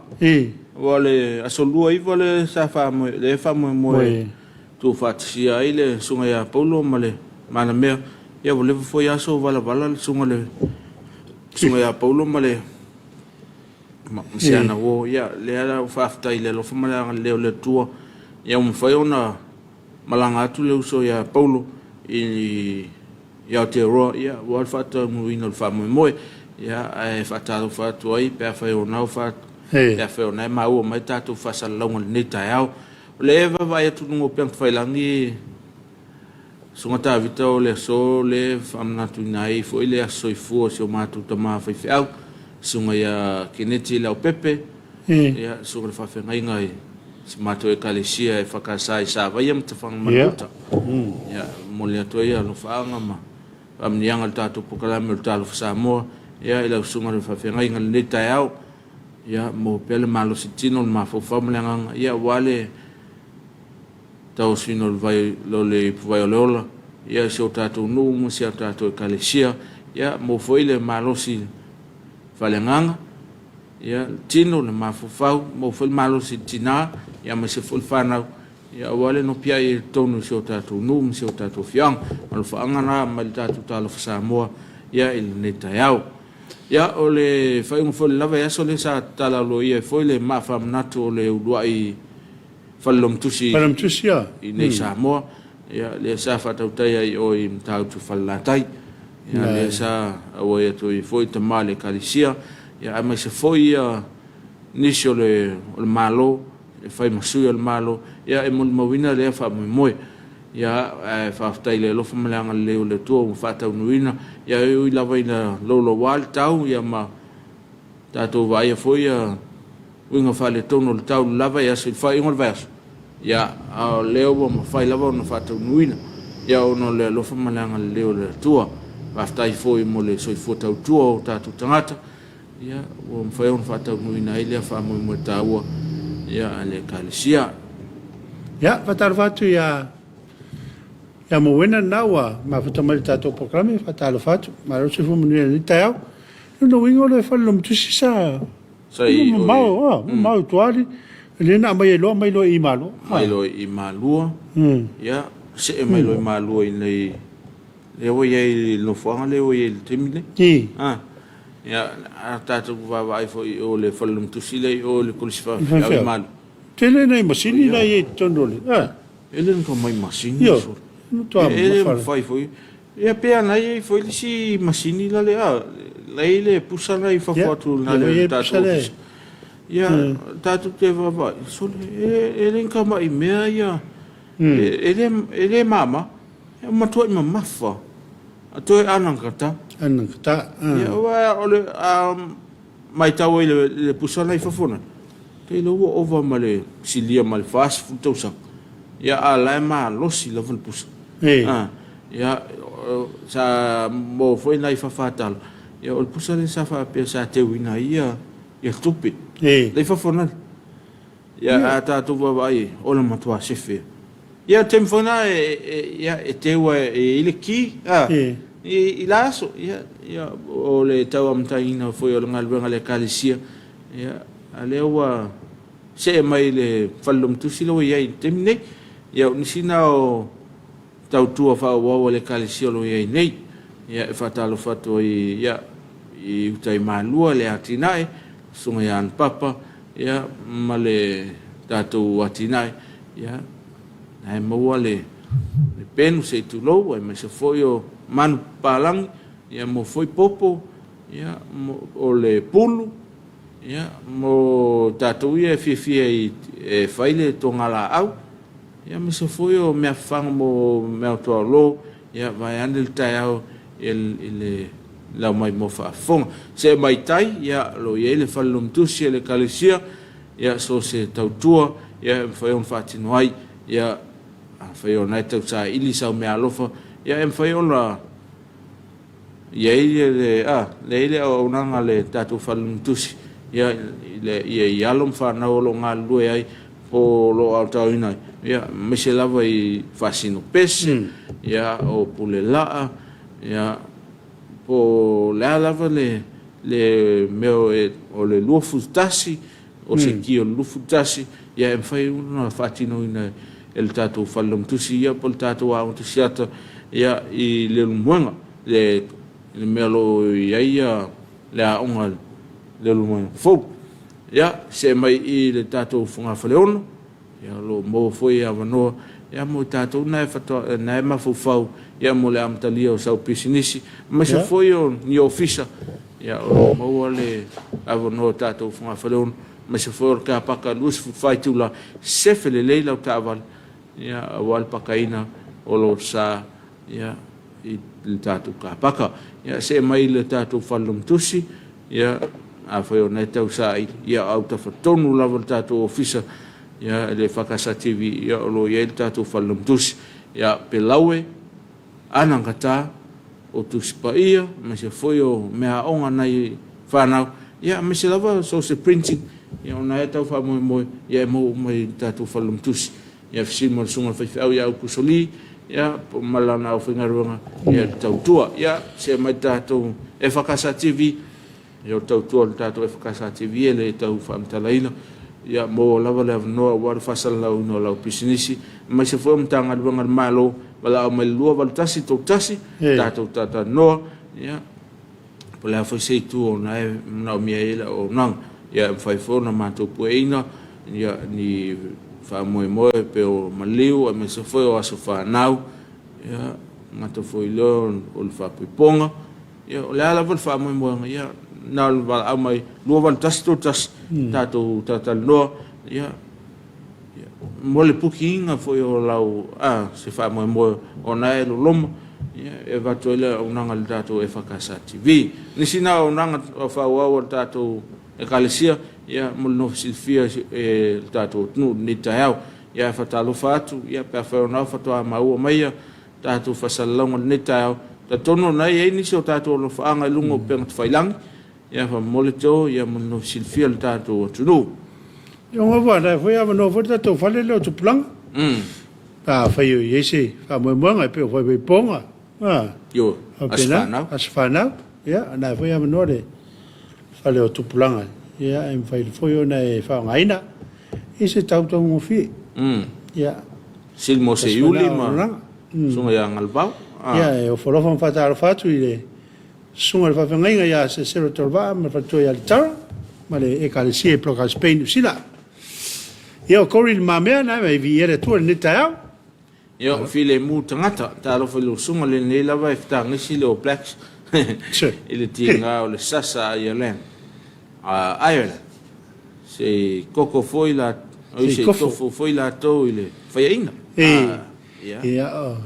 o le aso 29 lea sa faamoe, lea e faamoemoe tuufaatasia ai le Susuga ia Paulo ma le Malamea. Ia, ua leva foi aso o valavala le Susuga ia Paulo ma le si ana uo. Ia, lea la ua faafetai i le alofa ma le agalelei o le Atua, ia ua mafai ona malaga atu le uso ia Paulo i Aotearoa, ia, aua le faataunuuina o le faamoemoe. Ia, ae faatalofa atu ai pe afai o na pe afai o na e maua mai tatou faasalalauga i lenei taeao. O lea e vaavaai atu i luga o upega tafailagi, Susuga Tavita, o le aso lea e faamanatuina ai foi le aso soifua o si o matou tama faifeau, Susuga ia Keneti Leaupepe, ia, susuga i le faafeagaiga i si matou Ekalesia e EFKS i Savaia ma Tafagamanu-uta. Ia, momoli atu ai alofaaga ma faamanuiaga i le tatou polokalame o le Talofa Samoa, ia, i lau susuga i le faafeagaiga i lenei taeao. Ia, maua pea le malosi tino, le mafaufau ma le agaga, ia, aua le tauasuina o le vai o le ipuvai o le ola, ia, i si o tatou nuu ma si a tatou Ekalesia. Ia, maua foi le malosi faaleagaga, ia, le tino, le mafaufau, maua foi le malosi i le tina, ia, aemaise foi le fanau, ia, aua le nopiai i totonu o si o tatou nuu ma si o tatou afioaga. Alofaaga na mai le tatou Talofa Samoa, ia, i lenei taeao. Ia, o le faaiuga foi o le lava e aso lea sa tatala aloaia ai foi le maa faamanatu o le uluai Falelomatusi i nei Samoa, ia, lea sa faatautai ai i o i Matautu Falelatai. Ia, lea sa auai atu ai foi tama o le Ekalesia, ia, aemaise foi ia nisi o le Malo, e fai ma sui o le Malo, ia, e molimauina lea faamoemoe. Ia, ae faafetai i le alofa ma le agalelei o le Atua ua faataunuuina. Ia, e ui lava ina louloua le tau, ia, ma tatou vaaia foi ia uiga faaletonu o le tau lava i aso i le faaiuga o le vaiaso, ia, a o lea ua mafai lava ona faataunuuina, ia, ona o le alofa ma le agalelei o le Atua. Faafetai foi mo le soifua tautua o tatou tagata, ia, ua mafai ona faataunuuina ai lea faamoemoe taua, ia, a le Ekalesia. Ia, faatalofa atu ia ia Mowena lena ua mafuta mai i le tatou polokalame, faatalofa atu. Malo le soifua manuia i lenei taeao. O lona uiga o le fale lomatusi sa Sa i mamao, mamao i tua lea na aumai ai loa, aumai loa i Malua. Aumai loa i Malua, ia, see mai loa i Malua i inei, lea ua i ai i le nofoaga lea ua i ai i le taimi lenei. Ia, a tatou vaavaai foi i o i le fale lomatusi lea i o i le Kolisi Faafeau i Malua. Tele nai masini la e i ai i totonu o le. E le na mai masini. Io, matua E le mafai foi. Ia pe ana i ai foi le isi masini la le a la i le pusa la i fafo atu na le tatou ofisa. Ia tatou te vaavaai sole e le na mai mea ia e le mama e matuai mamafa a toe anagata. Anagata. Ia aua o le a matau ai le pusa la i fafo nei, te iloa ua ova ma le silia ma le 40 tausaga. Ia a la e malosi lava le pusa. Ia sa maua foi nai fafatala, ia o le pusa lea sa faapea sa teuina ai ia tupe. La i fafo nei. Ia a tatou vaavaai i ai, o le matua sefe. Ia o le taimi foi lena ia e teu e i ai le ki i la aso. Ia o le tau amataina foi o le galuega a le Ekalesia, ia a lea ua see mai i le fale lomatusi lea ua i ai i le taimi nei. Ia o nisi na o tautua faaauau a le Ekalesia o lo o i ai nei. Ia e faatalofa atu ai ia i uta i Malua le atinae, Susuga ia Anapapa, ia ma le tatou atinae, ia na e maua le penu se i tulou, aemaise foi o manu papalagi, ia mo foi popo, ia o le pulu, ia mo tatou ia e fiafia e fai le togalaau. Ia aemaise foi o mea fafaga mo mea o tuaolo, ia vaeane le taeao i le lau mai mo faafofoga. See mai tai, ia, o lo o i ai le fale lomitusi a le Ekalesia, ia, so se tautua, ia, e mafai ona faatino ai. Ia, afai o lena e tau saili sau meaalofa, ia, e mafai ona i ai le, a, le i ai le auaunaga a le tatou fale lomitusi, ia, i, i alo ma fanau o lo o galulue ai, po o lo o aotaoina ai, ia, aemaise lava i faasino pese, ia, o pule laa, ia, po o le a lava le, le mea o le 21, o se ki o le 21, ia, e mafai ona faatinoina e le tatou fale lomatusi, ia, po o le tatou aoga tusiata, ia, i Leulumoega, le, le mea o lo o i ai ia le aoga Leulumoega fou. Ia, see mai i le tatou fogafaleono, ia, o lo o maua foi avanoa, ia, mo i tatou na e faatoa, na e mafaufau, ia, mo le amatalia o sau pisinisi, aemaise foi o ni ofisa, ia, o lo o maua le avanoa o tatou fogafaleono, aemaise foi o le car paka 24 itula, sefe lelei lau taavale, ia, aua le pakaina o lo sa, ia, i le tatou car paka. Ia, see mai i le tatou fale lomatusi, Ia, afai o lena e tau saili, ia autafa tonu lava le tatou ofisa, ia, le EFKS TV, ia, o lo o i ai le tatou fale lomatusi. Ia, Pelaue, Anagata, o Tusi Paia, aemaise foi o meaaoga a nai fanau, ia, aemaise lava so o se printing, ia, o lena e tau faamoemoe, ia, e maua uma i le tatou fale lomatusi. Ia, fesili ma le susuga i le faifeau ia Aukuso Lee, ia, ma lana aufaigaluega, ia, le tautua. Ia, see mai le tatou EFKS TV, ia, o le tautua a le tatou EFKS TV e le tau faamatalaina, ia, maua lava le avanoa aua le faasalalauina o lau pisinisi, aemaise foi o Matagaluega a le Malo, valaau mai i le 281 31, tatou talatalanoa, ia, Po o le a foi se itu o lena e manaomia ai le auaunaga. Ia, e mafai foi ona matou pueina ia, ni faamoemoe pei o maliu aemaise foi o aso fanau, ia, gata foi lea o le faapuipoga. Ia, o le a lava le faamoemoega, ia, na o le valaau mai 281 31, tatou talatalanoa, ia, Mo le pukiina foi o lau a se faamoemoe o na e loloma, ia, e avatu ai le auaunaga a le tatou EFKS TV. Nisi na auaunaga faaauau a le tatou Ekalesia, ia, mo le nofo silafia e le tatou atunuu i lenei taeao. Ia, e faatalofa atu, ia, pe afai o na faatoa maua mai ia tatou faasalalauga i lenei taeao, talitonu o na e i ai nisi o tatou alofaaga i luga o upega tafailagi, Ia faamomoli to ia mo le nofo silafia le tatou atunuu. Ia ua ua la foi avanoa foi le tatou fale lea o Tupulaga. Pe afai o i ai se faamoemoega e pei o Faivaipoga, a. Ioe, aso fanau. Aso fanau, ia o lena foi avanoa le fale o Tupulaga, ia e mafai foi ona e faaaogaina i se tau taugofie. Ia. Sili mo se Iuli ma Susuga ia Galuvao. Ia e ofo alofa ma faatalofa atu i le Susuga i le Faafeagaiga ia Seselo Tolvaa ma le faletua ia Litara ma le Ekalesia i Blockhouse Bay, Niu Sila. Ia o Corey Le Mamea na e viia le Atua i lenei taeao. Ia o filemu tagata, talofa i lou susuga lenei lava e fetagisi le All Blacks i le tiga o le sasa a Ireland. Ireland. Se i koko foi la, se i tofo foi latou i le faiaina. Ia. Ia o.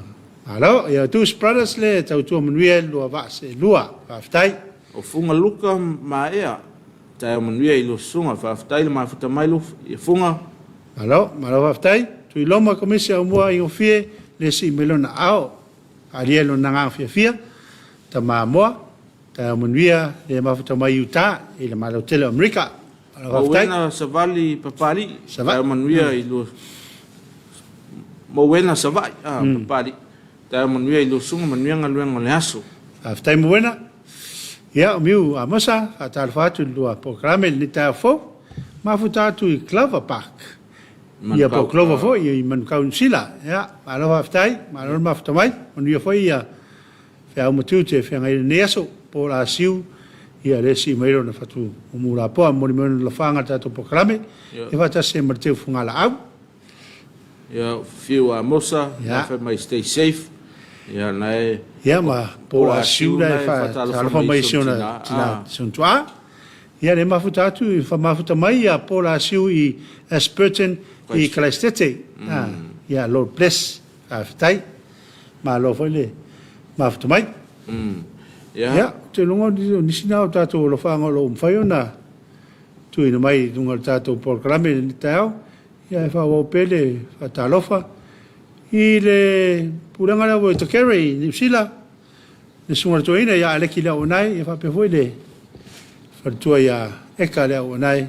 Malo, ia Deuce Brothers le tautua manuia i le lua vaa seelua. Faafetai. O Fuga Luka Maea, taeao manuia i lua susuga. Faafetai le mafuta mai i Fuga. Malo, malo faafetai. Tuiloma Komisi Aumua Aigofie le sii mai lona ao. Faaalia i lona agaga fiafia. Tama Moa, taeao manuia le mafuta mai i Utah i le Malo tele o Amerika. Malo faafetai. Mauena Savali Papalii, taeao manuia i lua Mauena Savaii, ah, Papalii. Taeao manuia i lua susuga, manuia galuega o le aso. Faafetai Mauena. Ia, o Miu Amosa, faatalofa atu i le lua polokalame i lenei taeao fou. Mafuta atu i Clover Park. Ia po o Clover foi i Manukau Niu Sila. Ia, malo faafetai, malo le mafuta mai. Manuia foi ia feau ma tiute e feagai i lenei aso, po o Lasiu, ia lea e sii mai lona fatu mumu lapoa. Momoli mai ona lofaga i le tatou polokalame, ia faatasi ai ma le teu fugalaau. Ia, fiu Amosa, ia fai mai stay safe. Ia na e Ia ma po Lasiu la e faatalofa mai si ona tina, si ona tuaa. Ia le mafuta atu, i mafuta mai ia po Lasiu i Ashburton i Kalaistete. Ia Lord bless. Faafetai. Malo foi le mafuta mai. Ia, ou te iloa o nisi na o tatou alofaaga o lo o mafai ona tuuina mai i luga o le tatou polokalame i lenei taeao. Ia, e faaauau pea le faatalofa i le pulega lea ua i Takere i Niu Sila, le susuga i le toeaina ia Aleki Leauanae, ia faapea foi le faletua ia Eka Leauanae,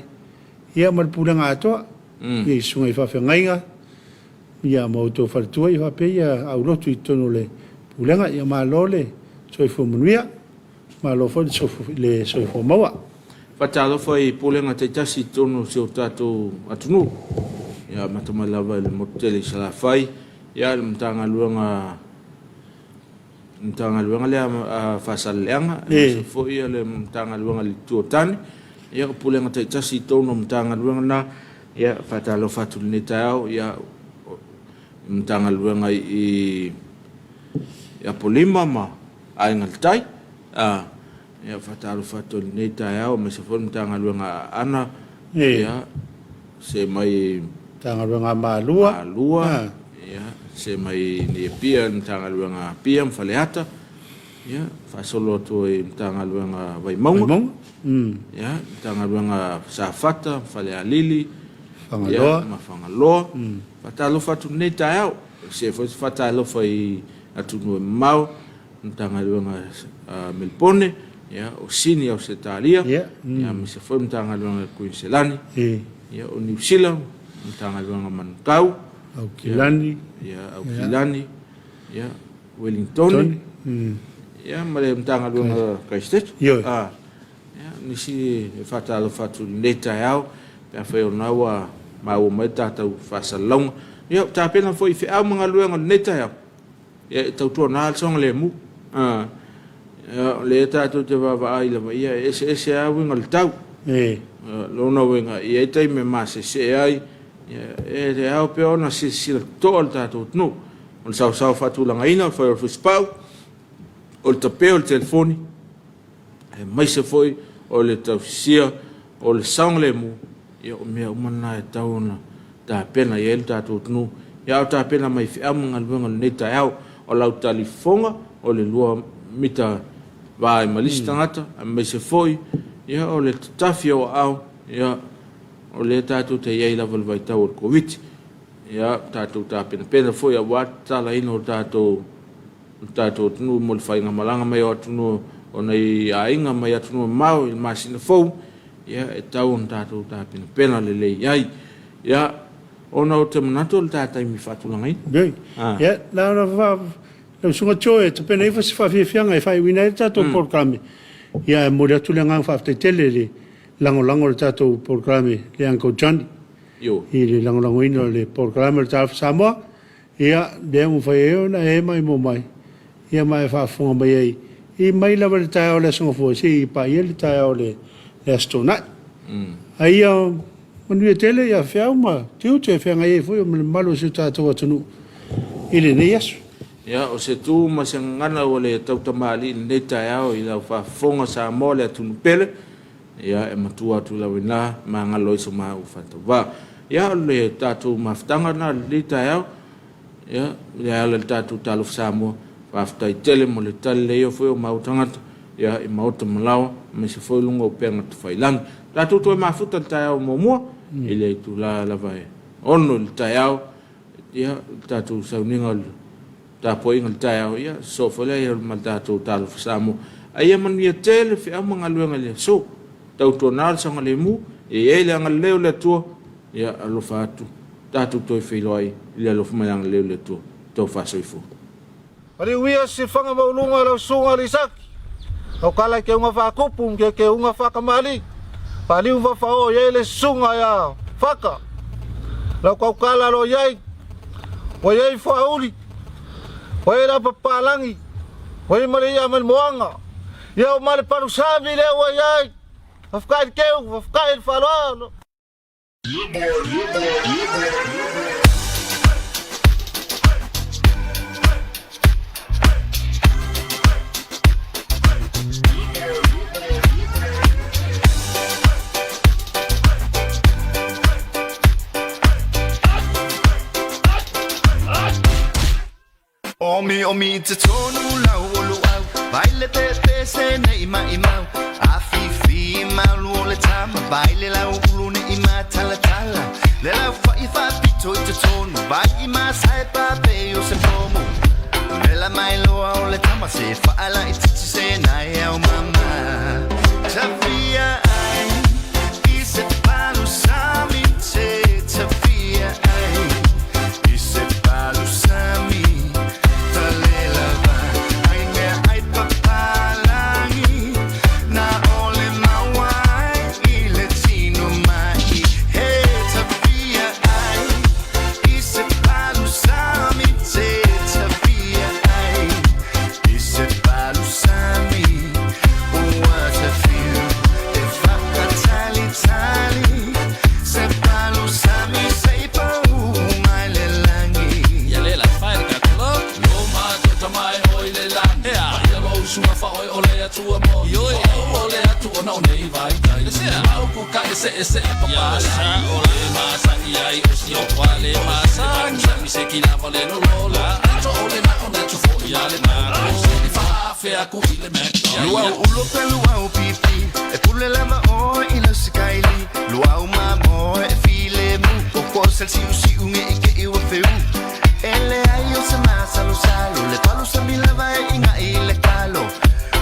ia ma le pulega atoa i susuga i faafeagaiga, ia ma outou faletua, ia faapea ia aulotu i totonu o le pulega. Ia malo le soifua manuia, malo foi le soifua maua. Faatalofa i pulega taitasi i totonu o si o tatou atunuu. Ia amata mai lava i le motu tele i Salafai, ia le Matagaluega Matagaluega lea a Faasaleleaga, aemaise foi le Matagaluega a le Itu o Tane, ia o pulega taitasi i totonu o Matagaluega na. Ia faatalofa atu i lenei taeao, ia Matagaluega i Apolima ma Aiga i le Tai. Ia faatalofa atu i lenei taeao, aemaise foi le Matagaluega a Aana, ia se mai Matagaluega a Malua, Malua, ia se mai nei Apia le Matagaluega a Apia ma Faleata, ia faasolo atu ai Matagaluega a Vaimauga, Vaimauga, ia Matagaluega a Safata, Falealili, Fagaloa, ia ma Fagaloa. Faatalofa atu i lenei taeao, se foi se faatalofa i atunuu e mamao, Matagaluega a Melipone, ia, o Sini Ausetalia, ia, aemaise foi Matagaluega a Kuiniselani, ia, o Niu Sila, Matagaluega Manukau, Aukilani, ia, Aukilani, ia, Wellingtone, ia, ma le Matagaluega Christchurch. Ah, ia, nisi e faatalofa atu i lenei taeao, pe afai o lena ua maua mai le tatou faasalalauga. Ia, ua tapena foi i feau ma galuega o lenei taeao. Ia, e tautuana le saogalemu. O lea tatou te vaavaai lava, ia e eseese lava uiga o le tau. Lona uiga, e i ai taimi e masese ai, ia, e ao pea ona silasila totoa le tatou atunuu. O le saosao faatulagaina, o le fai o le fusipau, o le tape o le telefoni, aemaise foi o le tausisia o le saogalemu, ia o mea uma na e tatau ona tapena i ai le tatou atunuu. Ia a o tapena mai feau ma galuega o lenei taeao, o lau talifofoga o le 2 mita va ai ma le isi tagata, aemaise foi ia o le tatafi o aao, ia o lea tatou te i ai lava i le vaitau o le Koviti. Ia tatou tapenapena foi aua le tatalaina o tatou o le tatou atunuu mo le faigamalaga mai o atunuu o nai aiga mai atunuu mamao i le masina fou, ia e tatau ona tatou tapenapena lelei i ai. Ia, ona ou te manatu o le ta taimi faatulagaina. Ioe. Ia, na ona fa, lau Susuga Joe, e tapena ifo se faafiafiaga e faaiuina ai le tatou polokalame. Ia, e momoli atu le agaga faafetai tele i le lagolago o le tatou polokalame, le Uncle Johnny, i le lagolagoina o le polokalame o le Talofa Samoa. Ia, lea ua mafai ai ona e maimoa mai, ia ma e faafofoga mai ai, i mai lava i le taeao o le Aso Gafua seia paia le taeao o le Aso Toonai. A ia manuia tele ia feau ma tiute e feagai ai foi ma le mamalu o si o tatou atunuu i lenei aso. Ia, o se tu ma se gagana ua le tautamalii i lenei taeao i lau faafofoga Samoa le atunuu pele, ia e matua atu lava i ina magalo ai so maua faatauvaa. Ia, o le tatou mafutaga lena i lenei taeao, ia, e ala i le tatou Talofa Samoa, faafetai tele mo le tali leia foi o maua tagata, ia, i maota ma laoa, aemaise foi luga o upega tafailagi. Tatou toe mafuta i le taeao muamua, i le itula lava e 6 i le taeao, ia, le tatou sauniga o le tapuaiga i le taeao, ia, sosoo foi lea ma le tatou Talofa Samoa. A ia manuia tele feau ma galuega i le aso. Tautuana le saogalemu, e i ai le agalelei o le Atua, ia alofa atu, tatou toe feiloai i le alofa ma le agalelei o le Atua. Tofa soifua. Paliuia sifaga maualuga lau susuga Lisaki, lau kala i keuga faakupu ma ke keuga faakamali, paliu fafaoo i ai le susuga ia Faka, lau kaukala lo i ai, ua i ai Fuauli, ua i ai le Apapalagi, ua i ai ma le ia ma le moaga, ia o ma le palusami lea ua i ai, faafetai i le keu, faafetai i le faaaloalo. Omi omi i te tonu lau o luau Vai le pepe se nei mai mau A fi malu o le tama Vai le lau ulu ne i matala tala Le lau fai fa pito i te tonu Vai i masai pape o se pomo Vela mai loa o le tama Se whaala i titi se nai au mama Tawhia ai I se palu sami te Tawhia ai I se palu sami Talela va Ai mea ai papalangi Na ole mauai I le tino mai He tawhia ai I se palu sami te Tawhia ai I se palu sami Ua te whiu E whakatali tali Se palu sami Se pau mai le langi Ia le la fai le kakolo Lo ma tota mai oi le langi Ea Ia lo usunga fa oi o le atua mo Ioi O o le atu ona o nei vai tai Au ku ka ese ese e papa Ia sa o le masa i ai o si o kwa le masa Sa mi se ki lava le lo lo la Ato o le na o na tu fo i ale na Se ni fa fea ku i le mek Luau ulo pe luau pipi E pule lava o i le sikaili Luau mamo e file mu O ko sel siu siu nge i ke iwa feu Ele ai o se masalo salo Le palu sa mila vai inga i le kalo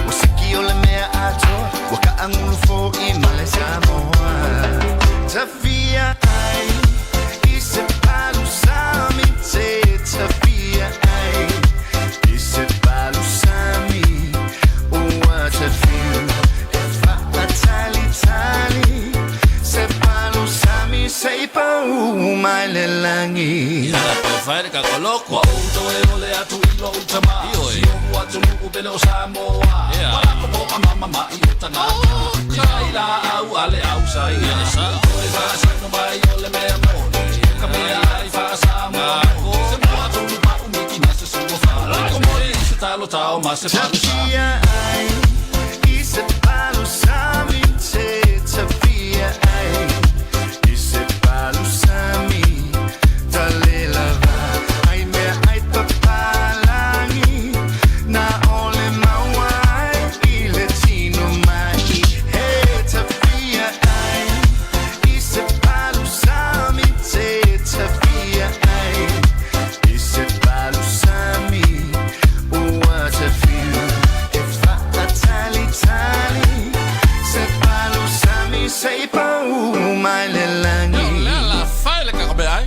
O siki o le mea atoa Wa ka angulu fo i male Samoa Tawhia ai I se palu sami te Tawhia ai I se palu sami Ua te whiu E whakatali tali Se palu sami Se pau mai le langi Ia la pe fai le kakolo Kua o toe o le atu i lo utama Si o mua tunu pele o Samoa Wala ko po a mama ma i o tanga Ia i la au ale au sa ia Sa toe fa sa no mai o le mea moni Ka mea ai fa Samoa Se mua tunu pa umiki na se sua fa Ko moi se talo tau ma se palu sa Tawhia ai I se palu sami te Tawhia ai I se palu sami Talela va Ai mea ai papalangi Na ole mauai I le tino mai He tawhia ai I se palu sami te Tawhia ai I se palu sami Ua te whiu E whakatali tali Se palu sami Se pau mai le langi La la fai le kakome ai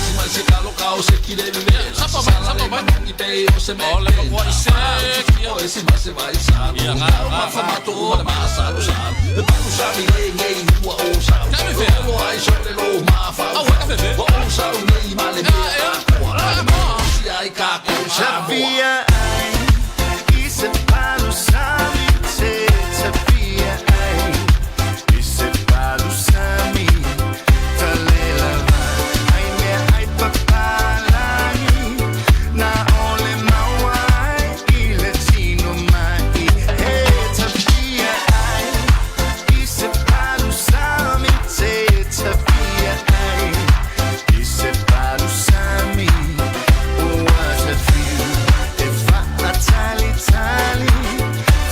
Si mai se kalo kao se ki le veve Sapa mai, sapa mai Mangi pe o se me O le kakua i se O e si mai se vai sa Ia ngā ngā fa mato o le masa lo sa Le palu sa mi le ngei hua o sa Lo ai so le lo ma fa Au e fe O o sa u nei ma le mea a Le mo si ai ka ko sa Tawhia ai I se palu sami te Tawhia ai I se palu sami Talela va Ai mea ai papalangi Na ole mauai I le tino mai He tawhia ai I se palu sami te Tawhia ai I se palu sami Ua te whiu E whakatali tali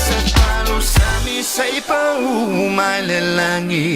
Se palu sami Se pau mai le langi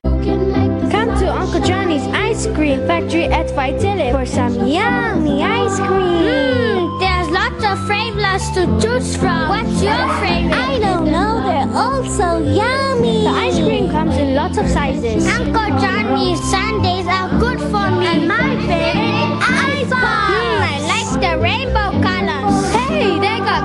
Come to Uncle Johnny's Ice Cream Factory at Faitele for some yummy ice cream. There's lots of flavors to choose from. What's your favorite? I don't know, they're all so yummy. The ice cream comes in lots of sizes. Uncle Johnny's sundaes are good for me. And my favorite, ice pop. I like the rainbow colors. Hey, they got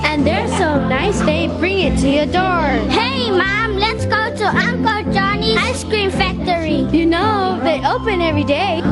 And they're so nice, they bring it to your door. Hey, Mom, let's go to Uncle Johnny's ice cream factory. You know, they open every day.